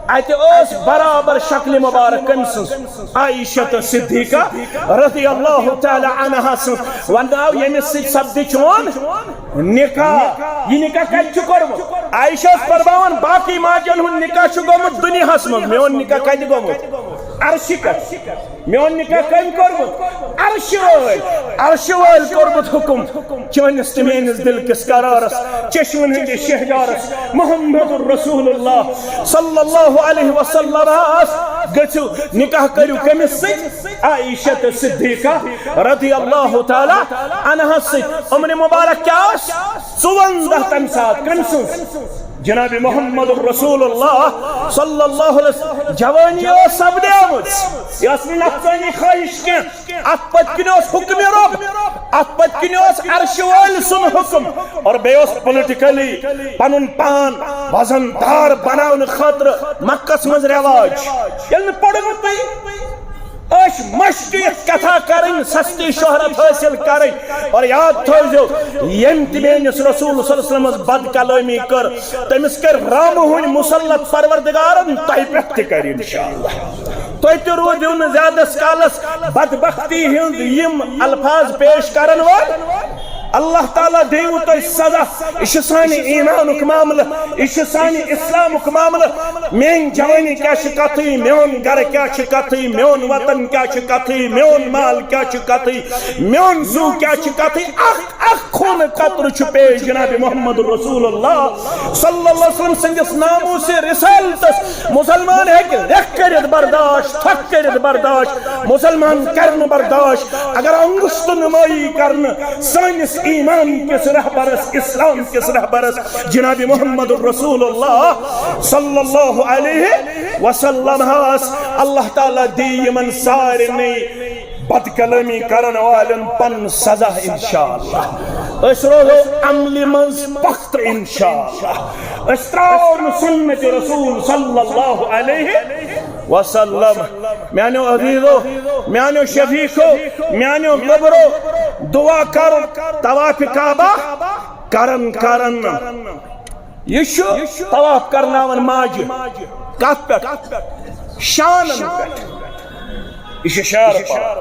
اتہِ ٲس برابر شکلہِ مبارک کٔمۍ سٕنٛز؟ عائشہ تہٕ صدیقہ رضی اللہ تعالی عنہا سٕنٛز۔ وۄنۍ آو ییٚمِس سۭتۍ سپدِ چون نکاح۔ یہِ نکاح کتہِ چھُ کوٚرمُت؟ عائشہ ٲس فرماوان، باقٕے ماجن ہُنٛد نکاح چھُ گوٚمُت دُنیاہس منٛز، میون نکاح کتہِ گوٚمُت؟ عرشہِ پٮ۪ٹھ۔ میون نکاح کٔمۍ کوٚرمُت؟ عرشہِ وٲلۍ۔ عرشہِ وٲلۍ کوٚرمُت حکم۔ چٲنِس تہٕ میٲنِس دل کِس قرارس، چشمن ہٕنٛدِس شہجارس، محمد رسول اللہ صلی اللہ علیہ وسلمس گٔژھِو، نکاح کٔرِو کٔمِس سۭتۍ؟ عائشہ تہٕ صدیقہ رضی اللہ تعالی عنہا سۭتۍ۔ عمر مبارک کیٛاہ اوس؟ ژُوَنزاہ تمہِ ساتہٕ۔ کٔمۍ سٕنٛز؟ جناب محمد رسول اللہ صلی اللہ علیہ وسلم۔ جوانی ٲس سپدیمٕژ، یہِ ٲس نہٕ نفسٲنی خواہش کینٛہہ۔ اتھ پٔتۍ کِنۍ اوس حکمِ رب، اتھ پٔتۍ کِنۍ اوس عرشہِ وٲلۍ سُنٛد حکم، اور بیٚیہِ اوس پولیٹیکلی پنُن پان وزن دار بناونہٕ خٲطرٕ مکس منٛز رواج۔ ییٚلہِ نہٕ پوٚرمُتٕے، ٲسۍ مشقہٕ یتھ کتھا کرٕنۍ، سستی شہرت حٲصِل کرٕنۍ۔ اور یاد تھٲوزیو، ییٚمۍ تہِ میٲنِس رسول صلی اللہ علیہ وسلمس بد کلٲمی کٔر، تٔمِس کٔرۍ رامہٕ ہٕنٛدۍ مسلط پروردگارن تۄہہِ پٮ۪ٹھ تہِ کرِ انشاءاللہ۔ تُہۍ تہِ روٗدِو نہٕ زیادس کالس بدبختی ہٕنٛدۍ یِم الفاظ پیش کرن وٲلۍ۔ اللہ تعالیٰ دیو تۄہہِ سزا۔ یہِ چھُ سانہِ ایمانُک معاملہٕ، یہِ چھُ سانہِ اسلامُک معاملہٕ۔ میٲنۍ جوانی کیٛاہ چھِ کتھٕے، میون گرٕ کیٛاہ چھُ کتھٕے، میون وطن کیٛاہ چھُ کتھٕے، میون مال کیٛاہ چھُ کتھٕے، میون زُو کیٛاہ چھُ کتھٕے۔ اکھ اکھ خوٗنہٕ قطرٕ چھُ پیش جناب محمد رسول اللہ صلی اللہ علیہ وسلم سٕنٛدِس ناموسِ رسالتس۔ مسلمان ہیٚکہِ رٮ۪کھ کٔرِتھ برداشت، تھۄکھ کٔرِتھ برداشت، مسلمان کرِ نہٕ برداشت۔ اگر انگشت نمٲیی کرنہٕ سٲنِس ایمان کِس رہبرس، اسلام کِس رہبرس جناب محمد رسول اللہ صلی اللہ علیہ وسلم ہس، اللہ تعالیٰ دِیہِ یِمن سارنٕے بد کلٲمی کرن والٮ۪ن پنُن سزا انشاءاللہ۔ أسۍ روزو عملہِ منٛز پختہٕ انشاءاللہ۔ أسۍ ترٛاوو نہٕ سنت رسول صلی اللہ علیہ وسلم۔ میانیو عزیزو، میانیو شفیقو، میانیو گوٚبرو، دعا کرو طواف کعبہ کرن کرن۔ یہِ چھُ طواف کرناوان ماجہِ۔ کتھ پٮ۪ٹھ؟ شانن پٮ۪ٹھ۔ یہِ چھُ شعر پران۔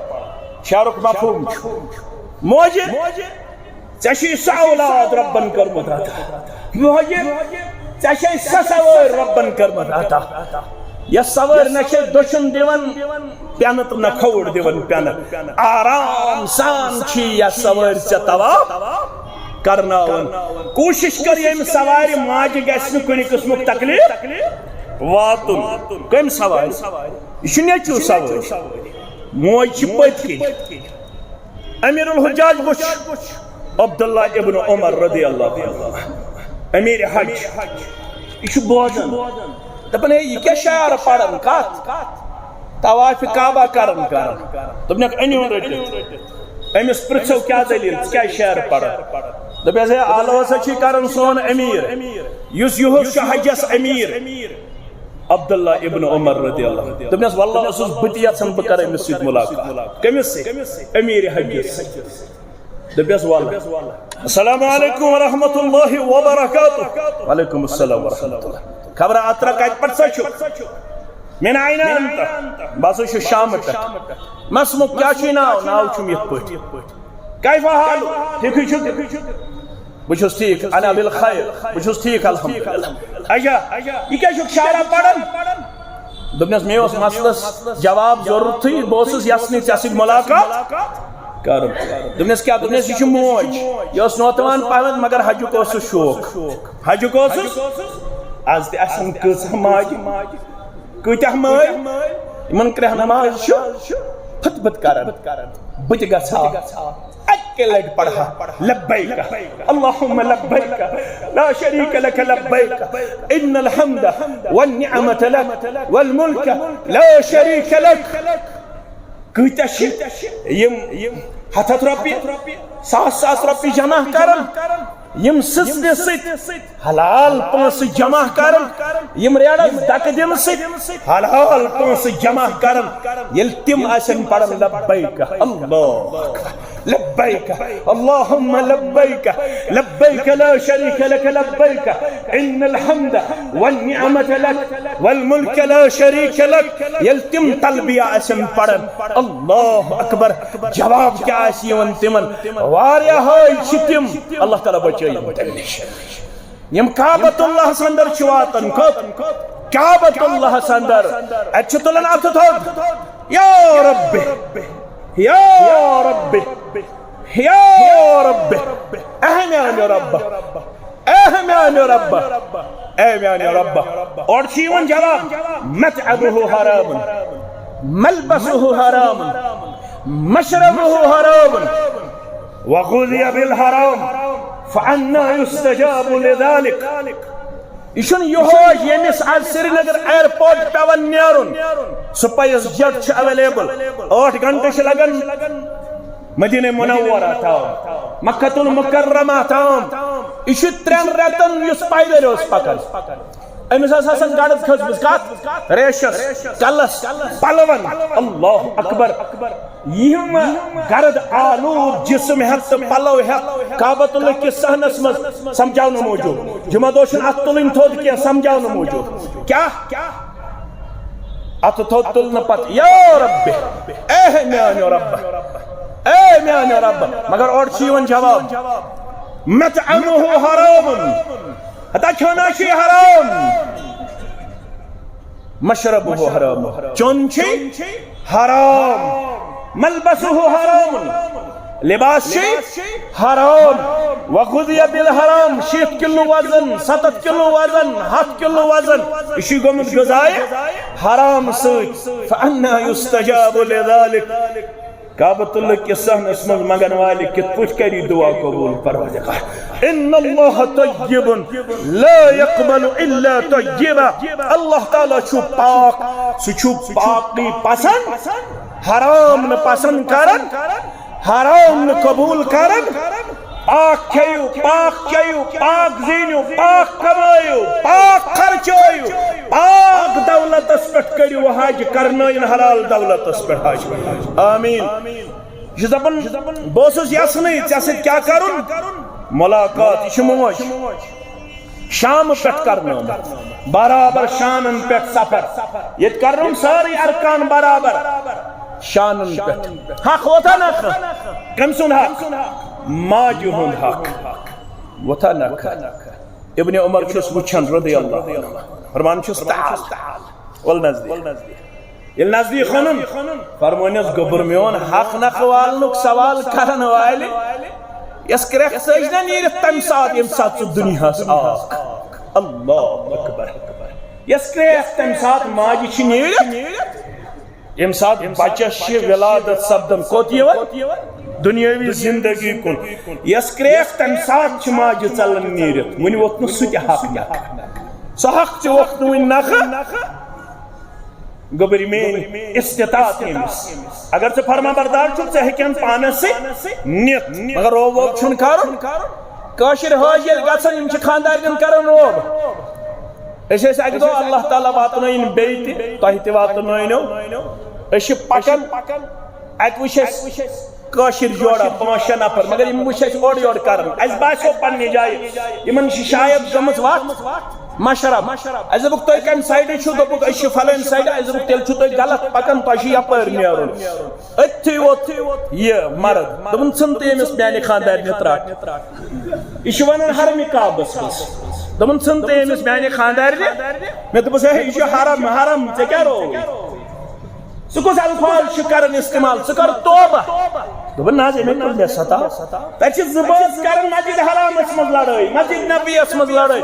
شعرُک مفہوم چھُ، موجہِ، ژےٚ چھُے سُہ اولاد رۄبن کوٚرمُت عطا۔ موجہِ، ژےٚ چھے سۄ سوٲرۍ رۄبن کٔرمٕژ عطا، یۄس سوٲرۍ نہ چھے دٔچھُن دِوان پٮ۪نہٕ تہٕ نہ کھووُر دِوان پٮ۪نہٕ۔ آرام سان چھی یۄس سوٲرۍ ژےٚ طواف کرناوان۔ کوٗشِش کر ییٚمہِ سوارِ ماجہِ گژھِ نہٕ کُنہِ قٕسمُک تکلیف واتُن۔ کٔمۍ سوارِ؟ یہِ چھُ نیٚچوٗ سوٲرۍ۔ موج چھِ پٔتۍ کِنۍ۔ امیر الحجاج وٕچھ عبداللہ ابن عمر رضی اللہ عنہ، امیر حج، یہِ چھُ بوزان۔ دپان، ہے، یہِ کیٛاہ شعر پران؟ کتھ؟ طواف کعبہ کران کران۔ دوٚپنکھ، أنِو رٔٹِتھ۔ أمِس پرژھو، کیٛاہ دٔلیٖل، ژٕ کیٛازِ شعر پران؟ دوٚپنس، ہے، آلو ہسا چھُے کران سون امیر، یُس یُہُس چھُ حجس امیر۔ عبداللہ ابن عمر رضی اللہ عنہ۔ دوٚپنس، واللہ اوسُس بہٕ تہِ یژھان بہٕ کرٕ أمِس سۭتۍ ملاقات۔ کٔمِس سۭتۍ؟ امیر حجس سۭتۍ۔ دوٚپنس، واللہ۔ السلام علیکم ورحمۃ اللہ وبرکاتہ۔ وعلیکم السلام ورحمۃ اللہ۔ خبر اترا کتہِ پٮ۪ٹھ سا چھُ؟ من این انت؟ بہٕ ہسا چھُس شامہٕ پٮ۪ٹھ۔ ما اسمک، کیٛاہ چھُے ناو؟ ناو چھُم یِتھ پٲٹھۍ۔ کیف حال؟ ٹھیکٕے چھُکھ؟ بہٕ چھُس ٹھیٖک، انا بالخیر، بہٕ چھُس ٹھیٖک الحمدللہ۔ اچھا، یہِ کیٛاہ چھُکھ شعرا پران؟ دوٚپنس، مےٚ اوس مسلس جواب ضروٗرتھٕے، بہٕ اوسُس یژھنٕے ژےٚ سۭتۍ ملاقات کرُن۔ دوٚپنس، کیٛاہ؟ دوٚپنس، یہِ چھِ موج، یہِ ٲس نوتوان پہمتھ مگر حجُک اوسُس شوق۔ حجُک اوسُس؟ از تہِ آسن کۭژاہ ماجہِ، کۭتیاہ مٲلۍ، یِمن کرٛہن ماز چھُ پھٕت پھٕت کران۔ بہٕ تہِ گژھٕ ہا اکہِ لٹہِ پرٕ ہا لبیک اللہم لبیک لا شریک لک لبیک ان الحمد والنعمت لک والملک لا شریک لک۔ کۭتیاہ چھِ یِم ہتھ ہتھ رۄپیہِ، ساس ساس رۄپیہِ جمع کران، یِم سٕژنہِ سۭتۍ حلال پونٛسہٕ جمع کران، یِم ریڑس دکہٕ دِنہٕ سۭتۍ حلال پونٛسہٕ جمع کران، ییٚلہِ تِم آسن پران لبیک اللہ اکبر، لبیک اللہم لبیک، لبیک لا شریک لک لبیک، ان الحمد والنعمت لک والملک لا شریک لک، ییٚلہِ تِم تلبیہ آسن پران، اللہ اکبر، جواب کیٛاہ آسہِ یِوان تِمن؟ واریاہے چھِ تِم، اللہ تعالیٰ بچٲیِن تمہِ نِش۔ یِم کعبۃ اللہس اندر چھِ واتان، کوٚت؟ کعبۃ اللہس اندر۔ اتہِ چھِ تُلان اتھٕ تھوٚد، یا رب، یا رب، یا رب، اے میانہِ رب، اے میانہِ رب، اے میانہِ رب۔ اورٕ چھُ یِوان جواب، مطعمہ حرام، ملبسہ حرام، مشربہ حرام، وغذی بالحرام، فانا یستجاب لذلک۔ یہِ چھُنہٕ یِہوے ییٚمِس از سرینگر ایئرپورٹ پٮ۪وان نیرُن، سپائس جیٹ چھُ اویلیبل، ٲٹھ گھنٹہٕ چھِ لگان مدینہ منورہ تام، مکہ المکرمہ تام۔ یہِ چھُ ترٛٮ۪ن رٮ۪تن یُس پیدل اوس پکان۔ أمِس ٲس آسان گرد کھٔژمٕژ کتھ؟ ریشس، کلس، پلون۔ اللہ اکبر۔ یِم گرد آلود جسم ہٮ۪تھ تہٕ پلو ہٮ۪تھ کعبۃ اللہ کِس صحنس منٛز سمجھاونہٕ موٗجوٗب۔ جمعہ دۄہ چھُنہٕ اتھ تُلٕنۍ تھوٚد کینٛہہ سمجھاونہٕ موٗجوٗب۔ کیٛاہ؟ اتھٕ تھوٚد تُلنہٕ پتہٕ، یا رب، اے میانیو رب، اے میانہِ رب، مگر اورٕ چھُ یِوان جواب، مطعمہ حرام، ہتا کھیونا چھُ یہِ حرام، مشربہ حرام، چون چھُ حرام، ملبسہ حرام، لباس چھُ حرام، وغذی بالحرام، شیٖتھ کلو وزن، ستتھ کلو وزن، ہتھ کلو وزن، یہِ چھُ گوٚمُت غذائے حرام سۭتۍ، فانا یستجاب لذلک، کعبۃ اللہ کِس صحنس منٛز منگن والہِ کِتھ پٲٹھۍ کَرِ دعا قبول؟ پروردگار، ان اللہ طیب لا یقبل الا طیبا، اللہ تعالیٰ چھُ پاک، سُہ چھُ پاکی پسند، حرام نہٕ پسند کران، حرام نہٕ قبول کران۔ پاک کھیو، پاک چیو، پاک زینو، پاک کمایو، پاک خرچایو، پاک دولتس پٮ۪ٹھ کٔرِو حج، کرنٲیِن حلال دولتس پٮ۪ٹھ حج۔ آمین۔ یہِ چھُ دپان، بہٕ اوسُس یژھنٕے ژےٚ سۭتۍ کیٛاہ کرُن؟ ملاقات۔ یہِ چھِ موج۔ شام پٮ۪ٹھ کرنٲومٕژ۔ برابر شانن پٮ۪ٹھ سفر۔ ییٚتہِ کرنٲوم سٲرٕے ارکان برابر۔ شانن پٮ۪ٹھ۔ حق ووتھا نکھٕ؟ کٔمۍ سُنٛد حق؟ ماجہِ ہُنٛد حق۔ ووتھا نکھٕ؟ ابن عمر چھُس وٕچھان رضی اللہ عنہ۔ فرمان چھُس، تعال۔ ول نزدیٖک۔ ییٚلہِ نزدیٖک اوٚنُن، فرمٲنِس، گوٚبُر میون، حق نکھٕ والنُک سوال کرن والہِ، یۄس کرٛٮ۪کھ ژٔج نہ نیٖرِتھ تَمہِ ساتہٕ، ییٚمہِ ساتہٕ ژٕ دُنیاہَس آکھ۔ اللہ اکبر۔ یۄس کرٛٮ۪کھ تَمہِ ساتہٕ ماجہِ چھِ نیٖرِتھ، ییٚمہِ ساتہٕ بچس چھِ ولادت سپدان، کوٚت یِوان؟ دُنیٲوی زندگی کُن۔ یۄس کرٛٮ۪کھ تَمہِ ساتہٕ چھِ ماجہِ ژلان نیٖرِتھ، وُنہِ ووٚتھ نہٕ سُہ تہِ حق نکھٕ۔ سُہ حق تہِ ووٚتھ نہٕ وُنہِ نکھٕ۔ گوٚبرِ میٲنۍ استطاعت ییٚمِس۔ اگر ژٕ فرما بردار چھُکھ، ژٕ ہیٚکن پانس سۭتۍ نِتھ، مگر روب ووب چھُنہٕ کرُن۔ کٲشِر حٲج ییٚلہِ گژھن، یِم چھِ خانٛدارنٮ۪ن کران روب۔ أسۍ ٲسۍ اکہِ دۄہ، اللہ تعالیٰ واتنٲیِن بیٚیہِ تہِ، تۄہہِ تہِ واتنٲینو۔ أسۍ چھِ پکان، اتہِ وٕچھ اَسہِ کٲشِر جوڑا، پانٛژھ شےٚ نفر، مگر یِم وٕچھ اَسہِ اورٕ یورٕ کران۔ اَسہِ باسیو پننہِ جایہِ، یِمن چھِ شاید گٔمٕژ وَتھ مشرب۔ اَسہِ دوٚپُکھ، "تُہۍ کَمہِ سایڈٕ چھِو؟" دوٚپُکھ، "أسۍ چھِ فلٲنۍ سایڈٕ۔" اَسہِ دوٚپُکھ، "تیٚلہِ چھُو تُہۍ غلط پَکان، تۄہہِ چھُ یَپٲرۍ نیرُن۔ أتھی ووت یہِ مرد۔" دوٚپُن، "ژھٕن تہٕ أمِس میٛانہِ خانٛدارنہِ ترٛٹھ۔" یہِ چھُ وَنان حرمہِ کعبَس منٛز۔ دوٚپُن، "ژھٕن تہٕ أمِس میٛانہِ خانٛدارنہِ۔" مےٚ دوٚپُس، "ہے، یہِ چھُ حرم، حرم، ژےٚ کیٛاہ رووُے؟" ژٕ کُس الفاظ چھُ کران استعمال؟ ژٕ کر توبہ۔ دوٚپُن، "نہ حظ، أمۍ کوٚر مےٚ ستا۔" تَتہِ چھِ زٕ بٲژ کران مسجد حرامس منٛز لڑٲے، مسجد نبویس منٛز لڑٲے۔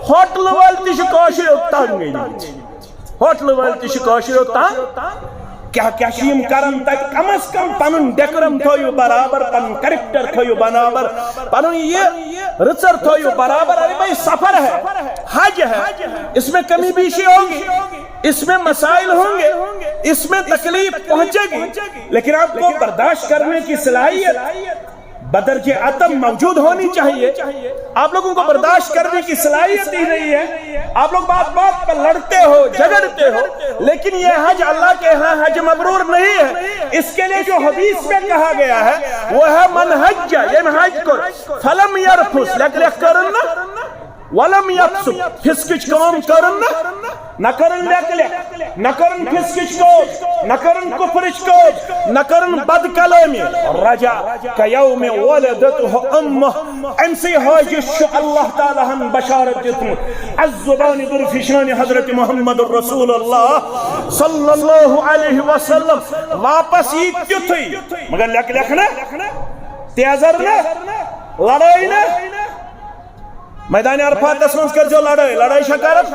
ہوٹلہٕ وٲلۍ تہِ چھِ کٲشرٮ۪و تنگ گٔمٕتۍ۔ ہوٹلہٕ وٲلۍ تہِ چھِ کٲشرٮ۪و تنگ۔ کیٛاہ کیٛاہ چھِ یِم کران تَتہِ؟ کم از کم پنُن decorum تھٲیِو برابر، پنُن character تھٲیِو برابر، پنُن یہِ رٕژر تھٲیِو برابر۔ ارے بھائی، سفر ہے، حج ہے، اس میں کمی بیشی ہوگی، اس میں مسائل ہوں گے، اس میں تکلیف پہنچے گی، لیکن آپ کو برداشت کرنے کی صلاحیت بدرجہ اتم موجود ہونی چاہیے۔ آپ لوگوں کو برداشت کرنے کی صلاحیت ہی نہیں ہے۔ آپ لوگ بات بات پر لڑتے ہو، جھگڑتے ہو، لیکن یہ حج اللہ کے ہاں حج مبرور نہیں ہے۔ اس کے لیے جو حدیث میں کہا گیا ہے، وہ ہے، من حج، ییٚمۍ حج کوٚر، فلم یرفس، لیٚکھ لیٚکھ کٔرٕن نہٕ، ولم یفسق، فسقٕچ کٲم کٔرٕن نہٕ، نہ کٔرٕن لیٚکھ لیٚکھ، نہ کٔرٕن فسقٕچ کٲم، نہ کٔرٕن کفرٕچ کٲم، نہ کٔرٕن بد کلٲمی، رجع کیوم ولدتہ امہ۔ أمۍ سٕے حٲجِس چھُ اللہ تعالیٰ ہن بشارت دیُتمُت، از زبان درفشان حضرت محمد رسول اللہ صلی اللہ علیہ وسلم۔ واپس یی تیُتھُے، مگر لیٚکھ لیٚکھ نہٕ، تیزر نہٕ، لڑٲے نہٕ۔ میدان عرفاتس منٛز کٔرۍزیو لڑٲے۔ لڑٲے چھا کران؟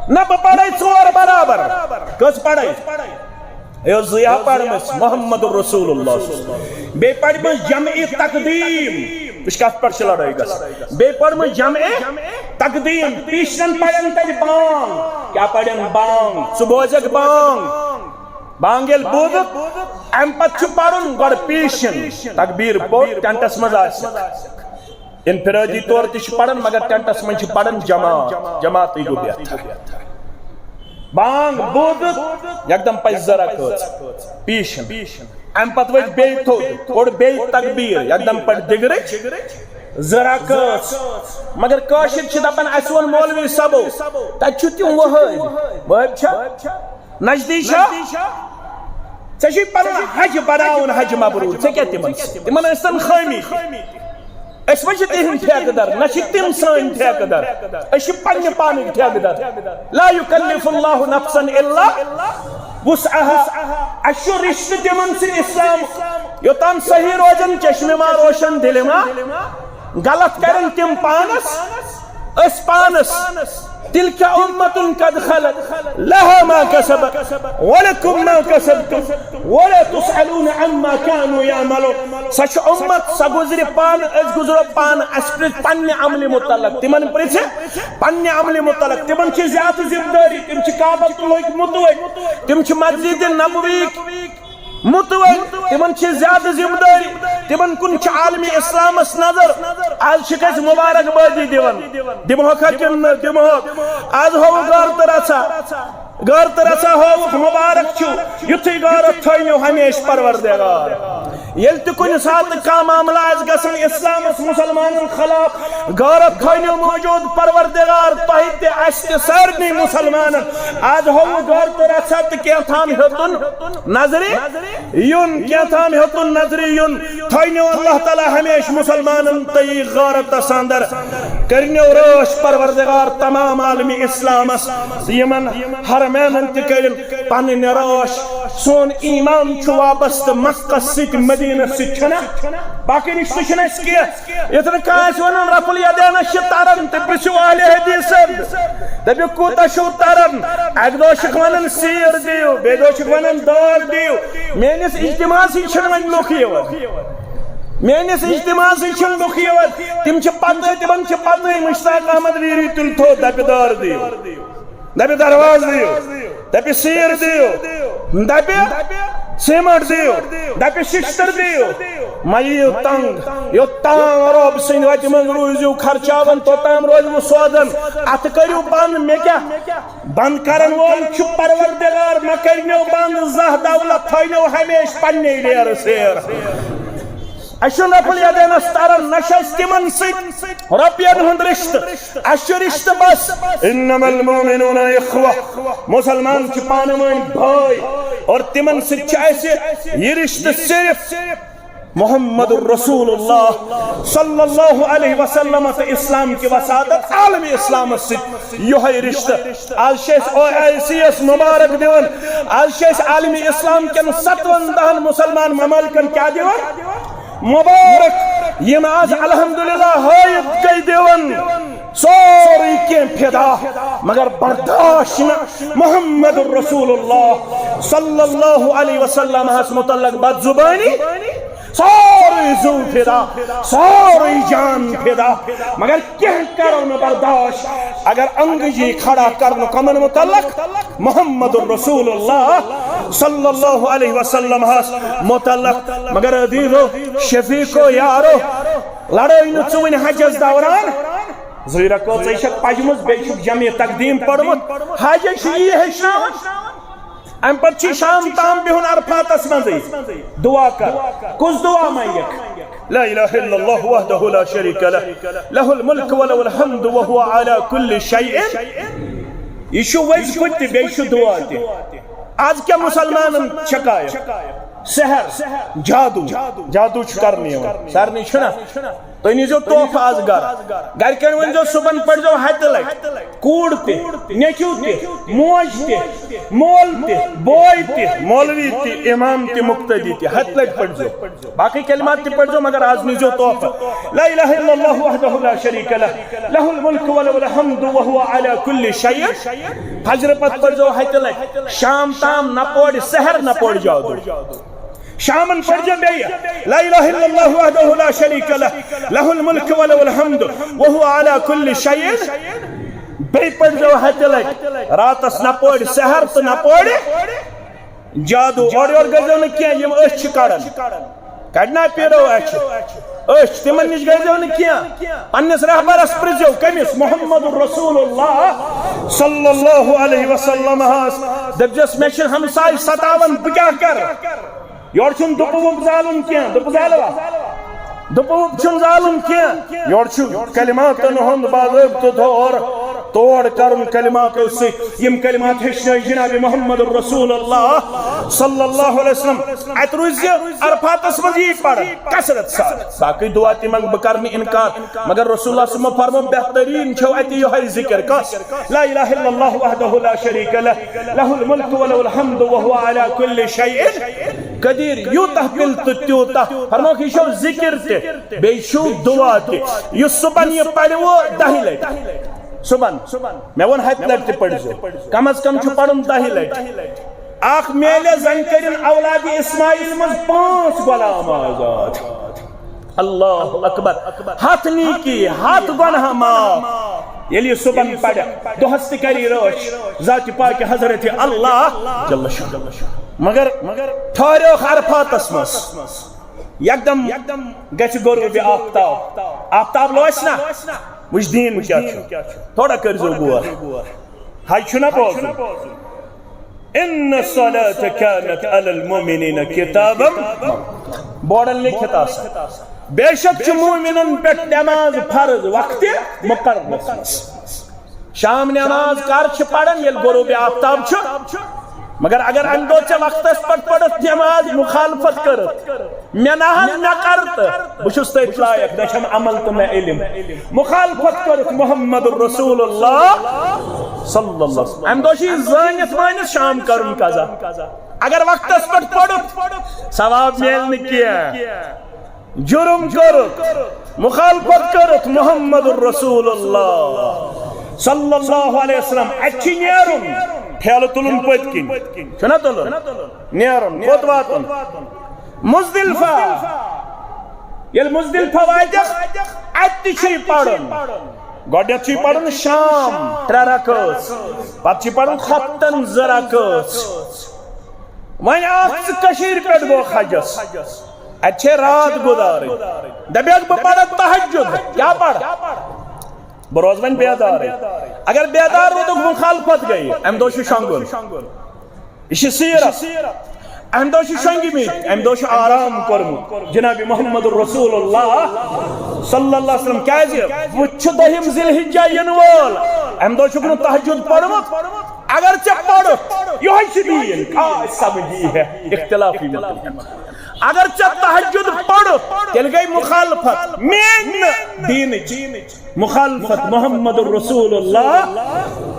نہ، بہٕ پرے ژور برابر۔ کٔژ پرے؟ ہے، زٕ ہا پرمٕژ محمد رسول اللہ۔ بیٚیہِ پرمٕژ جمع تقدیم۔ وٕچھ، کتھ پٮ۪ٹھ چھِ لڑٲے گژھان۔ بیٚیہِ پرمٕژ جمع تقدیم۔ پیشرن پرن تتہِ بانگ۔ کیٛاہ پرن؟ بانگ۔ ژٕ بوزکھ بانگ۔ بانگ ییٚلہِ بوٗزُکھ، امہِ پتہٕ چھُ پرُن گۄڈٕ پیشن۔ تکبیر پوٚر، ٹینٹس منٛز آسہِ۔ انفرادی طور تہِ چھِ پران، مگر ٹینٹس منٛز چھِ پران جماعت، جماعتٕے گوٚو بہتر۔ بانگ بوٗزُتھ، یکدم پزِ زٕ رکٲژ پیشن۔ امہِ پتہٕ ؤتھۍ بیٚیہِ تھوٚد، کوٚڑ بیٚیہِ تکبیر، یکدم پرِ دِگرٕچ زٕ رکٲژ۔ مگر کٲشِر چھِ دپان، اسہِ ووٚن مولوی صٲبو، تتہِ چھُ تِم وہٲبۍ۔ وہٲبۍ چھا؟ نجدی چھا؟ ژےٚ چھُے پنُن حج بناوُن حج مبرور، ژےٚ کیٛاہ تِمن سۭتۍ؟ تِمن ٲسۍ تن خٲمی تہِ۔ أسۍ ما چھِ تِہنٛدۍ ٹھیکہٕ در، نہ چھِ تِم سٲنۍ ٹھیکہٕ در، أسۍ چھِ پننہِ پانٕکۍ ٹھیکہٕ در۔ لا یکلف اللہ نفسا الا وسعها۔ اَسہِ چھُ رشتہٕ تِمن سۭتۍ اسلام، یوٚتام صحیح روزن چشمہِ ما روشن دِلہِ ما، غلط کرن تِم پانس، أسۍ پانس۔ تلک امة قد خلت لها ما کسبت ولکم ما کسبتم ولا تسألون عما كانوا يعملون۔ سۄ چھِ امت، سۄ گُزرِ پانہٕ، أسۍ گُزرو پانہٕ، اَسہِ پرٛژھ پننہِ عملہِ متعلق، تِمن پرٛژھِ پننہِ عملہِ متعلق۔ تِمن چھِ زیادٕ ذمہٕ دٲری، تِم چھِ کعبۃ اللہٕکۍ متوٲلۍ، تِم چھِ مسجد نبویٖکۍ متوٲلۍ، تِمن چھِ زیادٕ ذمہٕ دٲری، تِمن کُن چھِ عالمِ اسلامس نظر۔ از چھِکھ أسۍ مبارک بٲدی دِوان، دِمہوکھا کِنہٕ نہٕ دِمہوکھ؟ از ہوو غٲرتہٕ رژھا، غٲرتہٕ رژھا ہووُکھ مبارک چھُ، یُتھُے غٲرت تھٲیِو ہمیشہِ پروردگار۔ ییٚلہِ تہِ کُنہِ ساتہٕ کانٛہہ معاملہٕ آسہِ گژھان اسلامس مسلمانن خلاف، غٲرت تھٲیِو موجود پروردگار تۄہہِ تہِ اَسہِ تہِ سارنٕے مسلمانن۔ از ہووُکھ غٲرتہٕ رژھا تہٕ کینٛہہ تام ہیوٚتُن نظرِ یُن، کینٛہہ تام ہیوٚتُن نظرِ یُن۔ تھٲینو اللہ تعالیٰ ہمیشہِ مسلمانن تہٕ یہِ غٲرتس اندر۔ کٔرنیو رٲچھ پروردگار تمام عالمِ اسلامس، یِمن حرمینن تہِ کٔرِن پنٕنۍ رٲچھ۔ سون ایمان چھُ وابستہٕ مکس سۭتۍ، مدینس سۭتۍ، چھُنہ؟ باقٕے رشتہٕ چھِنہٕ اَسہِ کینٛہہ۔ یِتھ نہٕ کانٛہہ آسہِ ونان رفع الیدینس چھِ تران، تہٕ پرژھِو اہلِ حدیثن۔ دٔپِو کوٗتاہ چھُو تران؟ اکہِ دۄہ چھِکھ ونان سیٖر دِیِو، بیٚیہِ دۄہ چھِکھ ونان دٲر دِیِو۔ میٲنِس اجتماعس سۭتۍ چھِنہٕ وۄنۍ لُکھ یِوان۔ میٲنِس اجتماعس سۭتۍ چھِنہٕ لُکھ یِوان۔ تِم چھِ پتہٕ، تِمن چھِ پتہٕ مشتاق احمد ویری تُلۍ تھوٚد، دپہِ دٲر دِیِو، دپہِ دروازٕ دِیِو، دپہِ سیٖر دِیِو، دپہِ سیمنٹ دِیِو، دپہِ ششتٕر دِیِو۔ مہ یِیِو تنگ، یوٚتام رۄب سٕنٛدِ وتہِ منٛز روٗزِو خرچاوان، توٚتام روزِ وۄنۍ سوزان۔ اتھٕ کٔرِو بند، مےٚ کیٛاہ؟ بند کرن وول چھُ پروردگار، مہ کٔرنیو بند زانٛہہ دولت، تھٲینیو ہمیشہِ پننے ڈیرٕ سیر۔ اَسہِ چھُنہٕ رفع الیدینس تران، نہ چھُ اَسہِ تِمن سۭتۍ رۄپین ہُنٛد رشتہٕ، اَسہِ چھُ رشتہٕ بس۔ انما المؤمنون اخوہ، مسلمان چھِ پانہٕ ؤنۍ بٲے، اور تِمن سۭتۍ چھُ اَسہِ یہِ رشتہٕ صرف محمد رسول اللہ صلی اللہ علیہ وسلم تہٕ اسلام کہِ وساطت عالم اسلامس سۭتۍ یِہوٚے رشتہٕ۔ آز چھِ أسۍ او آی سی یس مبارک دِوان، آز چھِ أسۍ عالم اسلام کٮ۪ن ستون دہن مسلمان ممالکن کیٛاہ دِوان؟ مبارک۔ یِم آز الحمدللہ ہٲیِتھ گٔے دِوان سورُے کینٛہہ فدا، مگر برداشت نہٕ محمد رسول اللہ صلی اللہ علیہ وسلم ہس متعلق بد زبانی۔ سورُے زُو فدا، سورُے جان فدا، مگر کینٛہہ کرو نہٕ برداشت۔ اگر انگریزی کھڑا کرنہٕ کمن متعلق؟ محمد رسول اللہ صلی اللہ علیہ وسلم ہس متعلق۔ مگر عزیزو، شفیقو، یارو، لڑٲے نہٕ ژٕ وٕنہِ حجس دوران۔ زُویرا کٲژَے چھکھ پجمٕژ، بیٚیہِ چھُکھ جمع تقدیٖم پٔرمُت۔ حج چھُ یی ہیٚچھناوان۔ امہِ پتہٕ چھُ شام تام بِہُن عرفاتس منٛزٕے۔ دعا کر۔ کُس دعا منگکھ؟ لا الہ الا اللہ وحدہ لا شریک لہ، لہ الملک ولہ الحمد وہو علی کل شیء۔ یہِ چھُ وظیفہٕ تہِ، بیٚیہِ چھُ دعا تہِ۔ از کیٛاہ مسلمانن شکایت؟ سحر، جادو، جادو چھُ کرنہٕ یِوان۔ سارنٕے چھُنہ؟ تُہۍ نیٖزیو تحفہٕ آز گرٕ۔ گرِکٮ۪ن ؤنۍزیو صُبحن پٔرۍزیو ہتہِ لٹہِ۔ کوٗر تہِ، نیٚچُو تہِ، موج تہِ، مول تہِ، بوے تہِ، مولوی تہِ، امام تہِ، مقتدی تہِ، ہتہِ لٹہِ پٔرۍزیو۔ باقٕے کلمات تہِ پٔرۍزیو، مگر آز نیٖزیو تحفہٕ۔ لا الہ الا اللہ وحدہ لا شریک لہ، لہ الملک ولہ الحمد وہو علی کل شیء۔ فجرٕ پتہٕ پٔرۍزیو ہتہِ لٹہِ۔ شام تام نہ پورِ سحر نہ پورِ جادو۔ شامن پٔرۍزیو بیٚیہِ لا الہ الا اللہ وحدہ لا شریک لہ، لہ الملک ولہ الحمد وہو علی کل شیء۔ بیٚیہِ پٔرۍزیو ہتہِ لٹہِ۔ راتس نہ پورِ سحر تہٕ نہ پورِ جادو۔ اورٕ یورٕ گٔژھۍزیو نہٕ کینٛہہ، یِم أچھ چھِ کڑان۔ کڑنا پیرو أچھ۔ أچھ، تِمن نِش گٔژھۍزیو نہٕ کینٛہہ۔ پننِس رہبرس پرٛژھزیو، کٔمِس؟ محمد رسول اللہ صلی اللہ علیہ وسلم ہس۔ دٔپۍزیوس، مےٚ چھِ ہمسایہِ ستاوان، بہٕ کیٛاہ کرٕ؟ یورٕ چھُنہٕ دُپہٕ وُپہٕ زالُن کینٛہہ، دُپہٕ زالوا؟ دُپہٕ وُپہٕ چھُنہٕ زالُن کینٛہہ۔ یورٕ چھُ کلماتن ہُنٛد باضٲبطہٕ دور۔ توڑ کرُن کلماتو سۭتۍ، یِم کلمات ہیٚچھنٲے جناب محمد رسول اللہ صلی اللہ علیہ وسلم۔ اتہِ روٗزِ عرفاتس منٛز یی پران کثرت سان۔ باقٕے دعا تہِ منٛگہٕ بہٕ، کرنہٕ انکار، مگر رسول اللہ صلی اللہ علیہ وسلم فرمو بہترین چھو اتہِ یِہوٚے ذکر۔ کس؟ لا الہ الا اللہ وحدہ لا شریک لہ، لہ الملک ولہ الحمد وہو علی کل شیء قدیر۔ یوٗتاہ پِل تہٕ تیوٗتاہ۔ فرموکھ، یہِ چھو ذکر تہِ، بیٚیہِ چھُو دعا تہِ۔ یُس صبحن یہِ پرِ وۄنۍ دَہہِ لٹہِ، صبحن، مےٚ ووٚن ہتہِ لٹہِ تہِ پٔرزیو، کم از کم چھُ پرُن دَہہِ لٹہِ۔ اکھ میلہِ زن کٔرِن اولاد اسماعیل منٛز پانٛژھ غلام آزاد۔ اللہ اکبر۔ ہتھ نیکی، ہتھ گۄناہ معاف۔ ییٚلہِ یہِ صبحن پرِ، دۄہس تہِ کرِ رٲچھ ذاتِ پاکہِ حضرت اللہ جل شانہ۔ مگر، مگر ٹھہریوکھ عرفاتس منٛز۔ یکدم گژھِ غروب آفتاب۔ آفتاب لوس نا، وٕچھ دیٖن کیٛاہ چھُ۔ تھوڑا کٔرۍزیو غور۔ حج چھُنہ بوزُن۔ ان الصلاة كانت على المؤمنين كتابا، بورڈن لیکھِتھ آسان۔ بے شک چھُ مومنن پٮ۪ٹھ نماز فرض وقتِ مقررس منٛز۔ شام نماز کر چھِ پران؟ ییٚلہِ غروب آفتاب چھُ۔ مگر اگر امہِ دۄہ ژےٚ وقتس پٮ۪ٹھ پٔرٕتھ نماز مخالفت کٔرٕتھ، مےٚ نہ حظ مےٚ کر تہٕ بہٕ چھُس تٔتھۍ لایق، مےٚ چھَنہٕ عمل تہٕ مےٚ علم، مخالفت کٔرٕتھ محمد رسول اللہ صلی اللہ علیہ وسلم۔ امہِ دۄہ چھُ یہِ زٲنِتھ مٲنِتھ شام کرُن قضا۔ اگر وقتس پٮ۪ٹھ پٔرٕتھ، ثواب میلہِ نہٕ کینٛہہ۔ جرم کٔرٕتھ، مخالفت کٔرٕتھ محمد رسول اللہ صلی اللہ علیہ وسلم۔ اتہِ چھُ نیرُن، ٹھیلہٕ تُلُن پٔتۍ کِنۍ۔ چھُنہ تُلُن؟ نیرُن، کوٚت واتُن؟ مزدلفہ۔ ییٚلہِ مزدلفہ واتٮ۪کھ، اتہِ تہِ چھُے پرُن۔ گۄڈٕنٮ۪تھ چھُے پرُن شام ترٛےٚ رکٲژ، پتہٕ چھُے پرُن خۄفتن زٕ رکٲژ۔ وۄنۍ آکھ ژٕ کٔشیٖرِ پٮ۪ٹھ گوٚو حجس، اتہِ چھے راتھ گُزارٕنۍ۔ دپیکھ بہٕ پرٕ تہجد، کیٛاہ پرٕ؟ بہٕ روزٕ وۄنۍ بیدارٕے۔ اگر بیدار روٗدُکھ، مخالفت گٔیہِ، امہِ دۄہ چھُ شۄنٛگُن۔ یہِ چھِ سیرت۔ امہِ دۄہ چھِ شۄنٛگمٕتۍ، امہِ دۄہ چھُ آرام کوٚرمُت جناب محمد رسول اللہ صلی اللہ علیہ وسلم۔ کیازِ؟ وۄنۍ چھُ دٔہِم ذی الحجہ یِنہٕ وول، امہِ دۄہ چھُکھ نہٕ تہجد پوٚرمُت۔ اگر ژےٚ پوٚرُتھ، یِہوٚے چھُ دیٖن۔ آ، سمجھی ہے اختلافی مطلب۔ اگر ژےٚ تہجد پوٚرُتھ، تیٚلہِ گٔے مخالفت میٲنۍ نہٕ دیٖنٕچ۔ مخالفت محمد رسول اللہ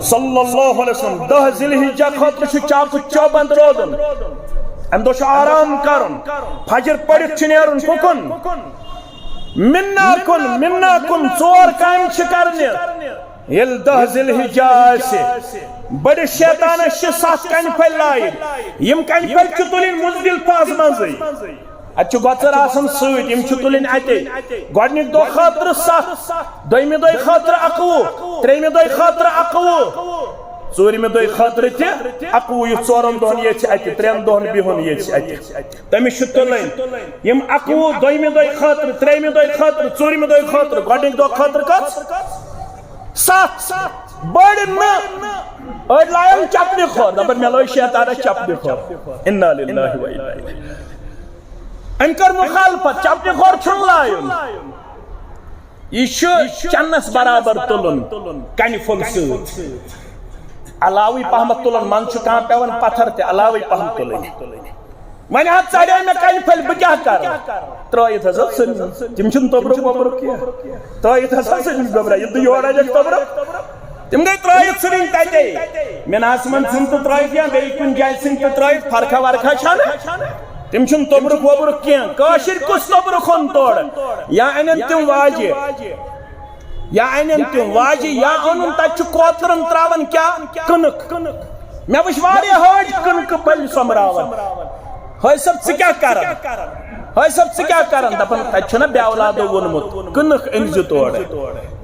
صلی اللہ علیہ وسلم۔ دہ ذی الحجہ خٲطرٕ چھُ چاکو چوبند روزُن۔ امہِ دۄہ چھُ آرام کرُن۔ فجر پٔرِتھ چھُ نیرُن کُکُن؟ منا کُن، منا کُن۔ ژور کامہِ چھِ کرنہِ۔ ییٚلہِ دہ ذی الحجہ آسہِ، بٔڑِس شیطانس چھِ ستھ کنہِ پھلۍ لایِن۔ یِم کنہِ پھلۍ چھِ تُلٕنۍ مزدلفہس منٛزٕے۔ اتہِ چھُ گۄژر آسان سۭتۍ، یِم چھِ تُلٕنۍ اتے۔ گۄڈٕنِکۍ دۄہ خٲطرٕ ستھ، دوٚیمہِ دۄہہِ خٲطرٕ اکوُہ، ترٛیٚیمہِ دۄہہِ خٲطرٕ اکوُہ، ژوٗرمہِ دۄہہِ خٲطرٕ تہِ اکوُہ۔ یُس ژورن دۄہن ییٚژھِ اتہِ، ترٛٮ۪ن دۄہن بِہُن ییٚژھِ اتہِ، تٔمِس چھِ تُلٕنۍ۔ یِم اکوُہ، دوٚیمہِ دۄہہِ خٲطرٕ، ترٛیٚیمہِ دۄہہِ خٲطرٕ، ژوٗرمہِ دۄہہِ خٲطرٕ، گۄڈٕنِکۍ دۄہ خٲطرٕ کٔژ؟ ستھ۔ بٔڑ نہٕ۔ أڑۍ لایَن چپنہِ کھۄر، دپان، مےٚ لٲج شیطانس چپنہِ کھۄر۔ انا للہ و انا الیہ۔ أمۍ کٔر مخالفت، چپنہِ کھۄر چھُنہٕ لایُن۔ یہِ چھُ چنس برابر تُلُن کنہِ پھوٚل سۭتۍ۔ علاوٕے پہمتھ تُلُن، منٛزٕ چھُ کانٛہہ پٮ۪وان پتھر تہِ علاوٕے پہم تُلٕنۍ۔ وۄنۍ حظ ژڑے مےٚ کنہِ پھلۍ، بہٕ کیٛاہ کرٕ؟ ترٲیِتھ حظ ٲس ژھٕنمٕژ۔ تِم چھِنہٕ توٚبرُک ووٚبرُک کینٛہہ۔ ترٲیِتھ حظ ٲس ژھٕنمٕژ گوٚبرا، یہِ تہٕ یورٕ اَنٮ۪کھ توٚبرُک۔ تِم گٔے ترٲیِتھ ژھٕنٕنۍ تَتے۔ مِناہَس منٛز ژھٕن تہٕ ترٲیِتھ یا بیٚیہِ کُنہِ جایہِ ژھٕن تہٕ ترٲیِتھ، فرقہ ورقہ چھَنہٕ۔ تِم چھِنہٕ توٚبرُک ووٚبرُک کینٛہہ۔ کٲشِرۍ کُس توٚبرُک اوٚن تورٕ؟ یا اَنن تِم واجہِ۔ یا اَنن تِم واجہِ، یا اوٚنُن تَتہِ چھُ کوترَن ترٛاوان کیٛاہ؟ کٕنٕک۔ مےٚ وٕچھ واریاہ حٲج کٕنکہٕ پھٔلۍ سۄمبراوان۔ حٲج صٲب، ژٕ کیٛاہ کران؟ حٲج صٲب، ژٕ کیٛاہ کران؟ دَپان، تَتہِ چھُنہ بے اولادو ووٚنمُت، کٕنٕک أنۍ زِ تورٕ۔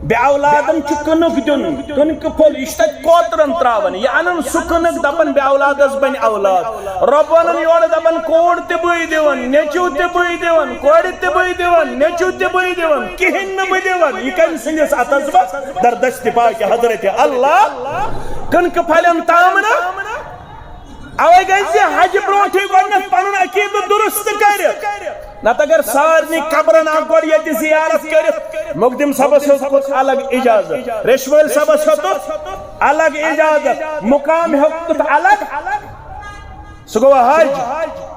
بے اولادن چھُ کٕنُک دیُن، کٕنکہٕ پھوٚل، یہِ چھُ تَتہِ کوترَن ترٛاوان۔ یہِ اَنان سُہ کٕنٕک، دَپان، بے اولادس بَنہِ اولاد۔ رۄب وَنان یورٕ، دَپان، کوٗر تہِ بٕے دِوان، نیٚچوٗ تہِ بٕے دِوان، کورِ تہِ بٕے دِوان، نیٚچوٗ تہِ بٕے دِوان، کِہیٖنۍ نہٕ بہٕ دِوان۔ یہِ کٔمۍ سٕنٛدِس اَتھس منٛز؟ در دستِ پاکہِ حضرت اللہ۔ کٕنکہٕ پھلٮ۪ن تام نہٕ۔ اوے گژھِ حجہِ برونٹھٕے گۄڈٕنیتھ پنُن عقیدٕ درست کٔرِتھ۔ نتہٕ اگر سارنٕے قبرن اکھ گۄڈٕ ییٚتہِ زیارت کٔرِتھ، مقدم صٲبس ہیوٚت الگ اجازت، ریشہِ وٲلۍ صٲبس ہیوٚتُتھ الگ اجازت، مقام ہیوٚتُتھ الگ۔ سُہ گوٚو حج۔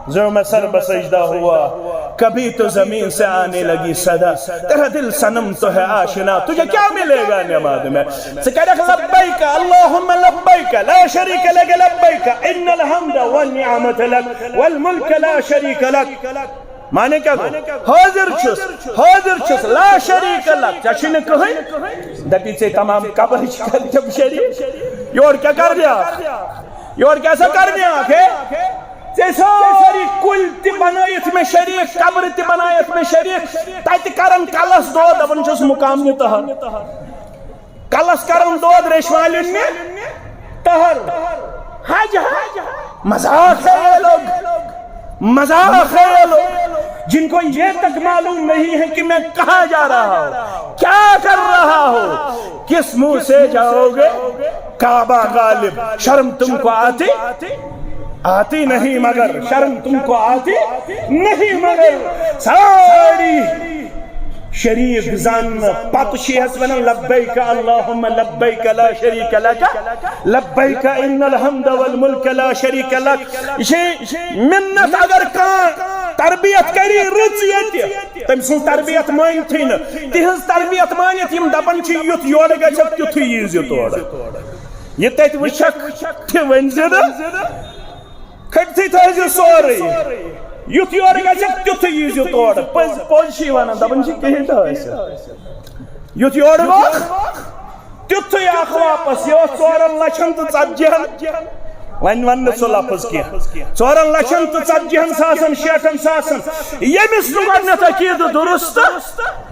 زیومہ سر بسجدہ ہوا، کبھی تو زمین سے آنے لگی صدا، تیرا دل صنم تو ہے آشنا، تجھے کیا ملے گا نماز میں؟ ژٕ کَرَکھ لبیک اللہم لبیک، لا شریک لک لبیک، ان الحمد والنعمت لک والملک لا شریک لک۔ معنی کیا گوٚو؟ حاضر چھُس، حاضر چھُس، لا شریک لک، ژےٚ چھُے نہٕ کٕہٕنۍ۔ دَپی ژےٚ تمام قبر چھِ کَرنہِ شریٖک، یورٕ کیٛاہ کَرنہِ آکھ؟ یورٕ کیٛاہ سا کَرنہِ آکھ ہے؟ ژےٚ سٲری کُلۍ تہِ بنٲیِتھ مےٚ شریٖک، قبرٕ تہِ بنٲیِتھ مےٚ شریٖک، تَتہِ کَرَن کَلَس دود، دَپان چھُس مُقام نہِ تہر۔ کَلَس کَرَن دود ریشہِ والٮ۪ن نہِ تہر۔ حج، حج، مذاق ہے یہ لوگ، مذاق ہے یہ لوگ، جن کو یہ تک معلوم نہیں ہے کہ میں کہاں جا رہا ہوں، کیا کر رہا ہوں، کس منہ سے جاؤ گے کعبہ غالب؟ شرم تم کو آتی؟ آتی نہیں مگر، شرم تم کو آتی نہیں مگر۔ ساری شریٖک زن پتہٕ چھِ یَس وَنان لبیک اللہم لبیک لا شریٖک لک لبیک ان الحمد والملک لا شریٖک لک۔ یہِ چھِ مِنت، اگر کانٛہہ تربیت کَری رٕژ ییٚتہِ، تٔمۍ سٕنٛز تربیت مٲنتھٕے نہٕ، تِہٕنٛز تربیت مٲنِتھ یِم دَپان چھِ یُتھ یورٕ گژھِ تیُتھُے ییٖزِ تورٕ۔ یہِ تَتہِ وٕچھکھ تہِ ؤنۍ زِ نہٕ۔ کھٔٹتھٕے تھٲیزِ سورُے۔ یُتھ یورٕ گژھِ، تیُتھُے ییٖزِ تورٕ۔ پٔزۍ پوٚز چھِ یہِ وَنان، دَپان چھِ کِہیٖنۍ تہِ حٲصِل۔ یُتھ یورٕ گوٚو، تیُتھُے اَکھ واپَس۔ یہِ اوس ژورَن لَچھَن تہٕ ژَتجِہَن، وۄنۍ وَنہٕ نہٕ سُہ لفظ کینٛہہ، ژورَن لَچھَن تہٕ ژَتجِہَن ساسَن، شیٹھَن ساسَن۔ ییٚمِس نہٕ گۄڈٕنٮ۪تھ عقیٖدٕ درُست،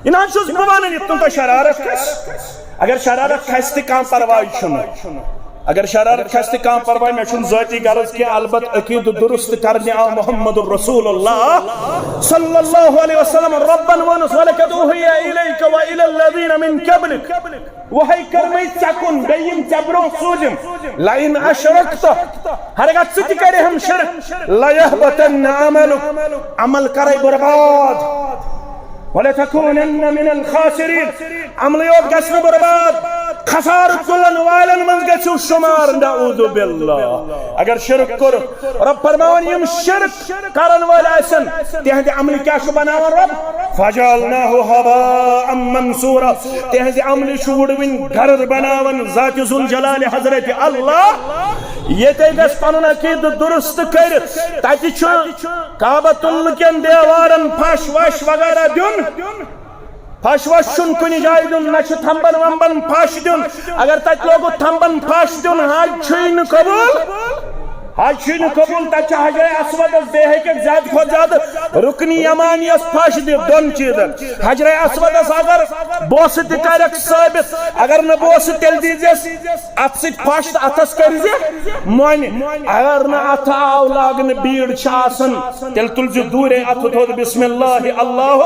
یہِ نہ حظ چھُس بہٕ وَنان، یِتھ کٔنۍ تۄہہِ شرارت کھَسہِ۔ اگر شرارت کھسہِ تہِ کانٛہہ پرواے چھُنہٕ، اگر شرارت کھسہِ تہِ کانٛہہ پرواے، مےٚ چھُنہٕ ذٲتی غرض کینٛہہ، البتہ عقیدٕ درست کرنہِ آو محمد رسول اللہ صلی اللہ علیہ وسلم۔ ربن ووٚنُس، "ولقد اوحی الیک و الی الذین من قبلک"، وحی کٔرمٕے ژےٚ کُن، بیٚیہِ یِم ژےٚ برونٛہہ سوٗزِم، "لئن اشرکت"، ہرگاہ ژٕ تہِ کرِ ہم شرک، "لیحبطن عملک"، عمل کرے برباد۔ "ولتکونن من الخاسرین"، عملٕے یوت گژھِ نہٕ برباد، خسارٕ تُلن والٮ۪ن منٛز گژھِو شُمار، نعوذ باللہ۔ اگر شرک کوٚر، رب فرماوان، یِم شرک کرن وٲلۍ آسن، تِہنٛدِ عملہِ کیٛاہ چھُ بناوان رب؟ "فجعلناہ ہباء منثورا"، تِہنٛزِ عملہِ چھُ وُڑوٕنۍ گرد بناوان ذات ذوالجلال حضرت اللہ۔ ییٚتے گژھِ پنُن عقیدٕ درست کٔرِتھ، تتہِ چھُ کعبۃ اللہ کٮ۪ن دیوارن پھش وش وغیرہ دیُن۔ پھش وش چھُنہٕ کُنہِ جایہِ دیُن، نہ چھُ تھمبن ومبن پھش دیُن۔ اگر تتہِ لوگُت تھمبن پھش دیُن، حج چھُے نہٕ قبول۔ حج چھُے نہٕ قبول، تتہِ چھُ حجرِ اسودس بیٚیہِ ہیٚکٮ۪کھ زیادٕ کھۄتہٕ زیادٕ رُکنہِ یمانیس پھش دِتھ دۄن چیٖزن۔ حجرِ اسودس اگر بوسہٕ تہِ کرکھ ثٲبت، اگر نہٕ بوسہٕ، تیٚلہِ دیٖزٮ۪س اتھٕ سۭتۍ پھش تہٕ اتھس کٔرۍ زِ مۄنہِ۔ اگر نہٕ اتھٕ آو لاگنہٕ، بیٖڑ چھِ آسان، تیٚلہِ تُلۍ زِ دوٗرے اتھٕ تھوٚد، بسم اللہ اللہ،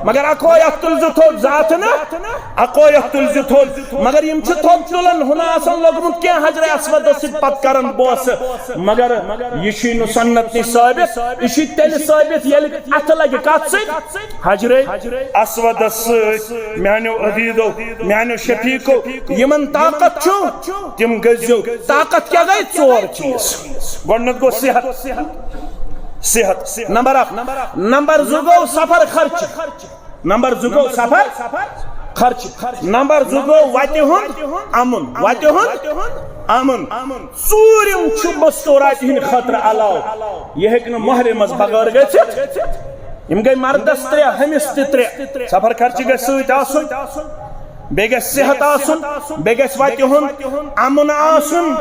مگر اکوے اتھٕ تُلۍ زِ تھوٚد، زاتھٕ نہٕ، اکوے اتھٕ تُلۍ زِ تھوٚد۔ مگر یِم چھِ تھوٚد تُلان، ہُنہ آسان لوٚگمُت کینٛہہ حجرِ اسودس سۭتۍ، پتہٕ کران بوسہٕ۔ مگر یہِ چھُے نہٕ سنت نِش ثٲبت، یہِ چھُے تیٚلہِ ثٲبت ییٚلہِ اتھٕ لگہِ کتھ سۭتۍ؟ حجرِ اسودس سۭتۍ۔ میانیو عزیزو، میانیو شفیقو، یِمن طاقت چھُ، تِم گٔژھزیو۔ طاقت کیٛاہ گٔے؟ ژور چیٖز۔ گۄڈٕنیتھ گوٚو صحت، صحت نمبر اکھ۔ نمبر زٕ گوٚو سفر خرچہٕ، نمبر زٕ گوٚو سفر خرچہٕ، نمبر زٕ گوٚو وتہِ ہُنٛد امُن، وتہِ ہُنٛد امُن۔ ژوٗرِم چھُ مستوراتہِ ہٕنٛدِ خٲطرٕ علاوٕ، یہِ ہیٚکہِ نہٕ محرمس بغٲر گٔژھِتھ۔ یِم گٔے مردس ترٛےٚ، ہُمِس تہِ ترٛےٚ۔ سفر خرچہٕ گژھِ سۭتۍ آسُن، بیٚیہِ گژھِ صحت آسُن، بیٚیہِ گژھِ وتہِ ہُنٛد امُن آسُن۔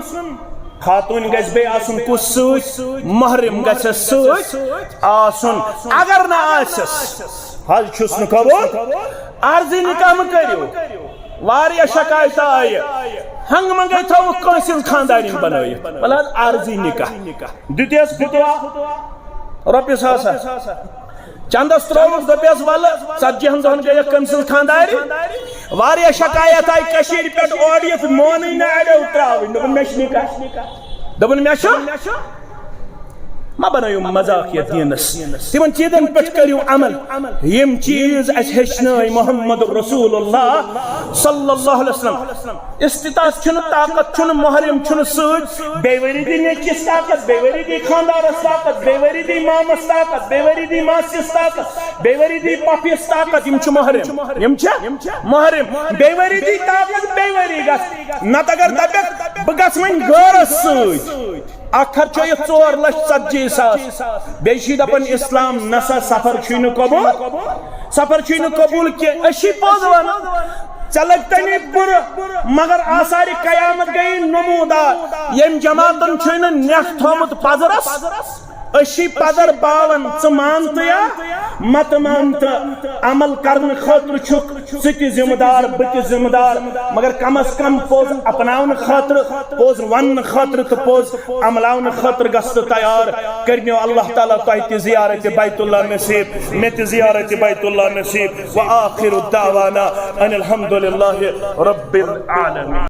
خاتوٗن گژھِ بیٚیہِ آسُن کُس سۭتۍ؟ محرم گژھٮ۪س سۭتۍ آسُن۔ اگر نہٕ آسٮ۪س، حج چھُس نہٕ قبول۔ عارضی نکاح مہٕ کٔرِو۔ واریاہ شکایتہٕ آیہِ، ہنٛگہٕ منٛگَے تھٲوٕکھ کٲنٛسہِ ہٕنٛز خانٛدارِنۍ بنٲیِتھ۔ وَلہٕ حظ، عارضی نکاح۔ دِتِس فتوا رۄپیہِ ساسا۔ چندس ترٛووُکھ، دوٚپیس، "وَلہٕ، ژتجی ہن دۄہن گٔیَکھ کٔمۍ سٕنٛز خانٛدارِنۍ؟" واریاہ شکایت آیہِ کٔشیٖرِ پٮ۪ٹھ اورٕ یِتھ، مونٕے نہٕ اَڑیو ترٛاوٕنۍ۔ دوٚپُن، "مےٚ چھُ نکاح۔" دوٚپُن، "مےٚ چھُ۔" مہ بنٲیِو مذاق یتھ دینس۔ تِمن چیزن پٮ۪ٹھ کٔرِو عمل، یِم چیز اسہِ ہیٚچھنٲے محمد رسول اللہ صلی اللہ علیہ وسلم۔ استطاعت چھُنہٕ، طاقت چھُنہٕ، محرم چھُنہٕ سۭتۍ۔ بیٚیہِ ؤری دی نیٚچوِس طاقت، بیٚیہِ ؤری دی خاندارس طاقت، بیٚیہِ ؤری دی مامس طاقت، بیٚیہِ ؤری دی ماسہِ یس طاقت، بیٚیہِ ؤری دی پۄپھِ یس طاقت۔ یِم چھِ محرم، یِم چھِ محرم۔ بیٚیہِ ؤری دی طاقت، بیٚیہِ ؤری گژھ۔ نتہٕ اگر دپکھ بہٕ گژھٕ وۄنۍ غٲرس سۭتۍ، اکھ خرچٲیِتھ ژور لچھ ژتجی ساس۔ بیٚیہِ چھِ دپان اسلام نسا سفر چھُے نہٕ قبول، سفر چھُے نہٕ قبول کینٛہہ۔ أسۍ چھِ پوٚز ونان، ژےٚ لگہِ تَنے بُرٕ، مگر آثارِ قیامت گٔیی نمودار۔ ییٚمۍ جماعتن چھُے نہٕ نٮ۪کھ تھوٚمُت پزرس، أسۍ چھِ پزر باوان، ژٕ مان تہٕ یا مت مان تہٕ عمل کرنہٕ خٲطرٕ چھُکھ ژٕ تہِ ذمہٕ دار، بہٕ تہِ ذمہٕ دار، مگر کم از کم پوٚز اپناونہٕ خٲطرٕ، پوٚز وننہٕ خٲطرٕ تہٕ پوٚز عملاونہٕ خٲطرٕ گژھ ژٕ تیار۔ کٔرِنو اللہ تعالیٰ تۄہہِ تہِ زیارت بیت اللہ نصیب، مےٚ تہِ زیارت بیت اللہ نصیب۔ وآخر دعوانا ان الحمد للہ رب العالمین۔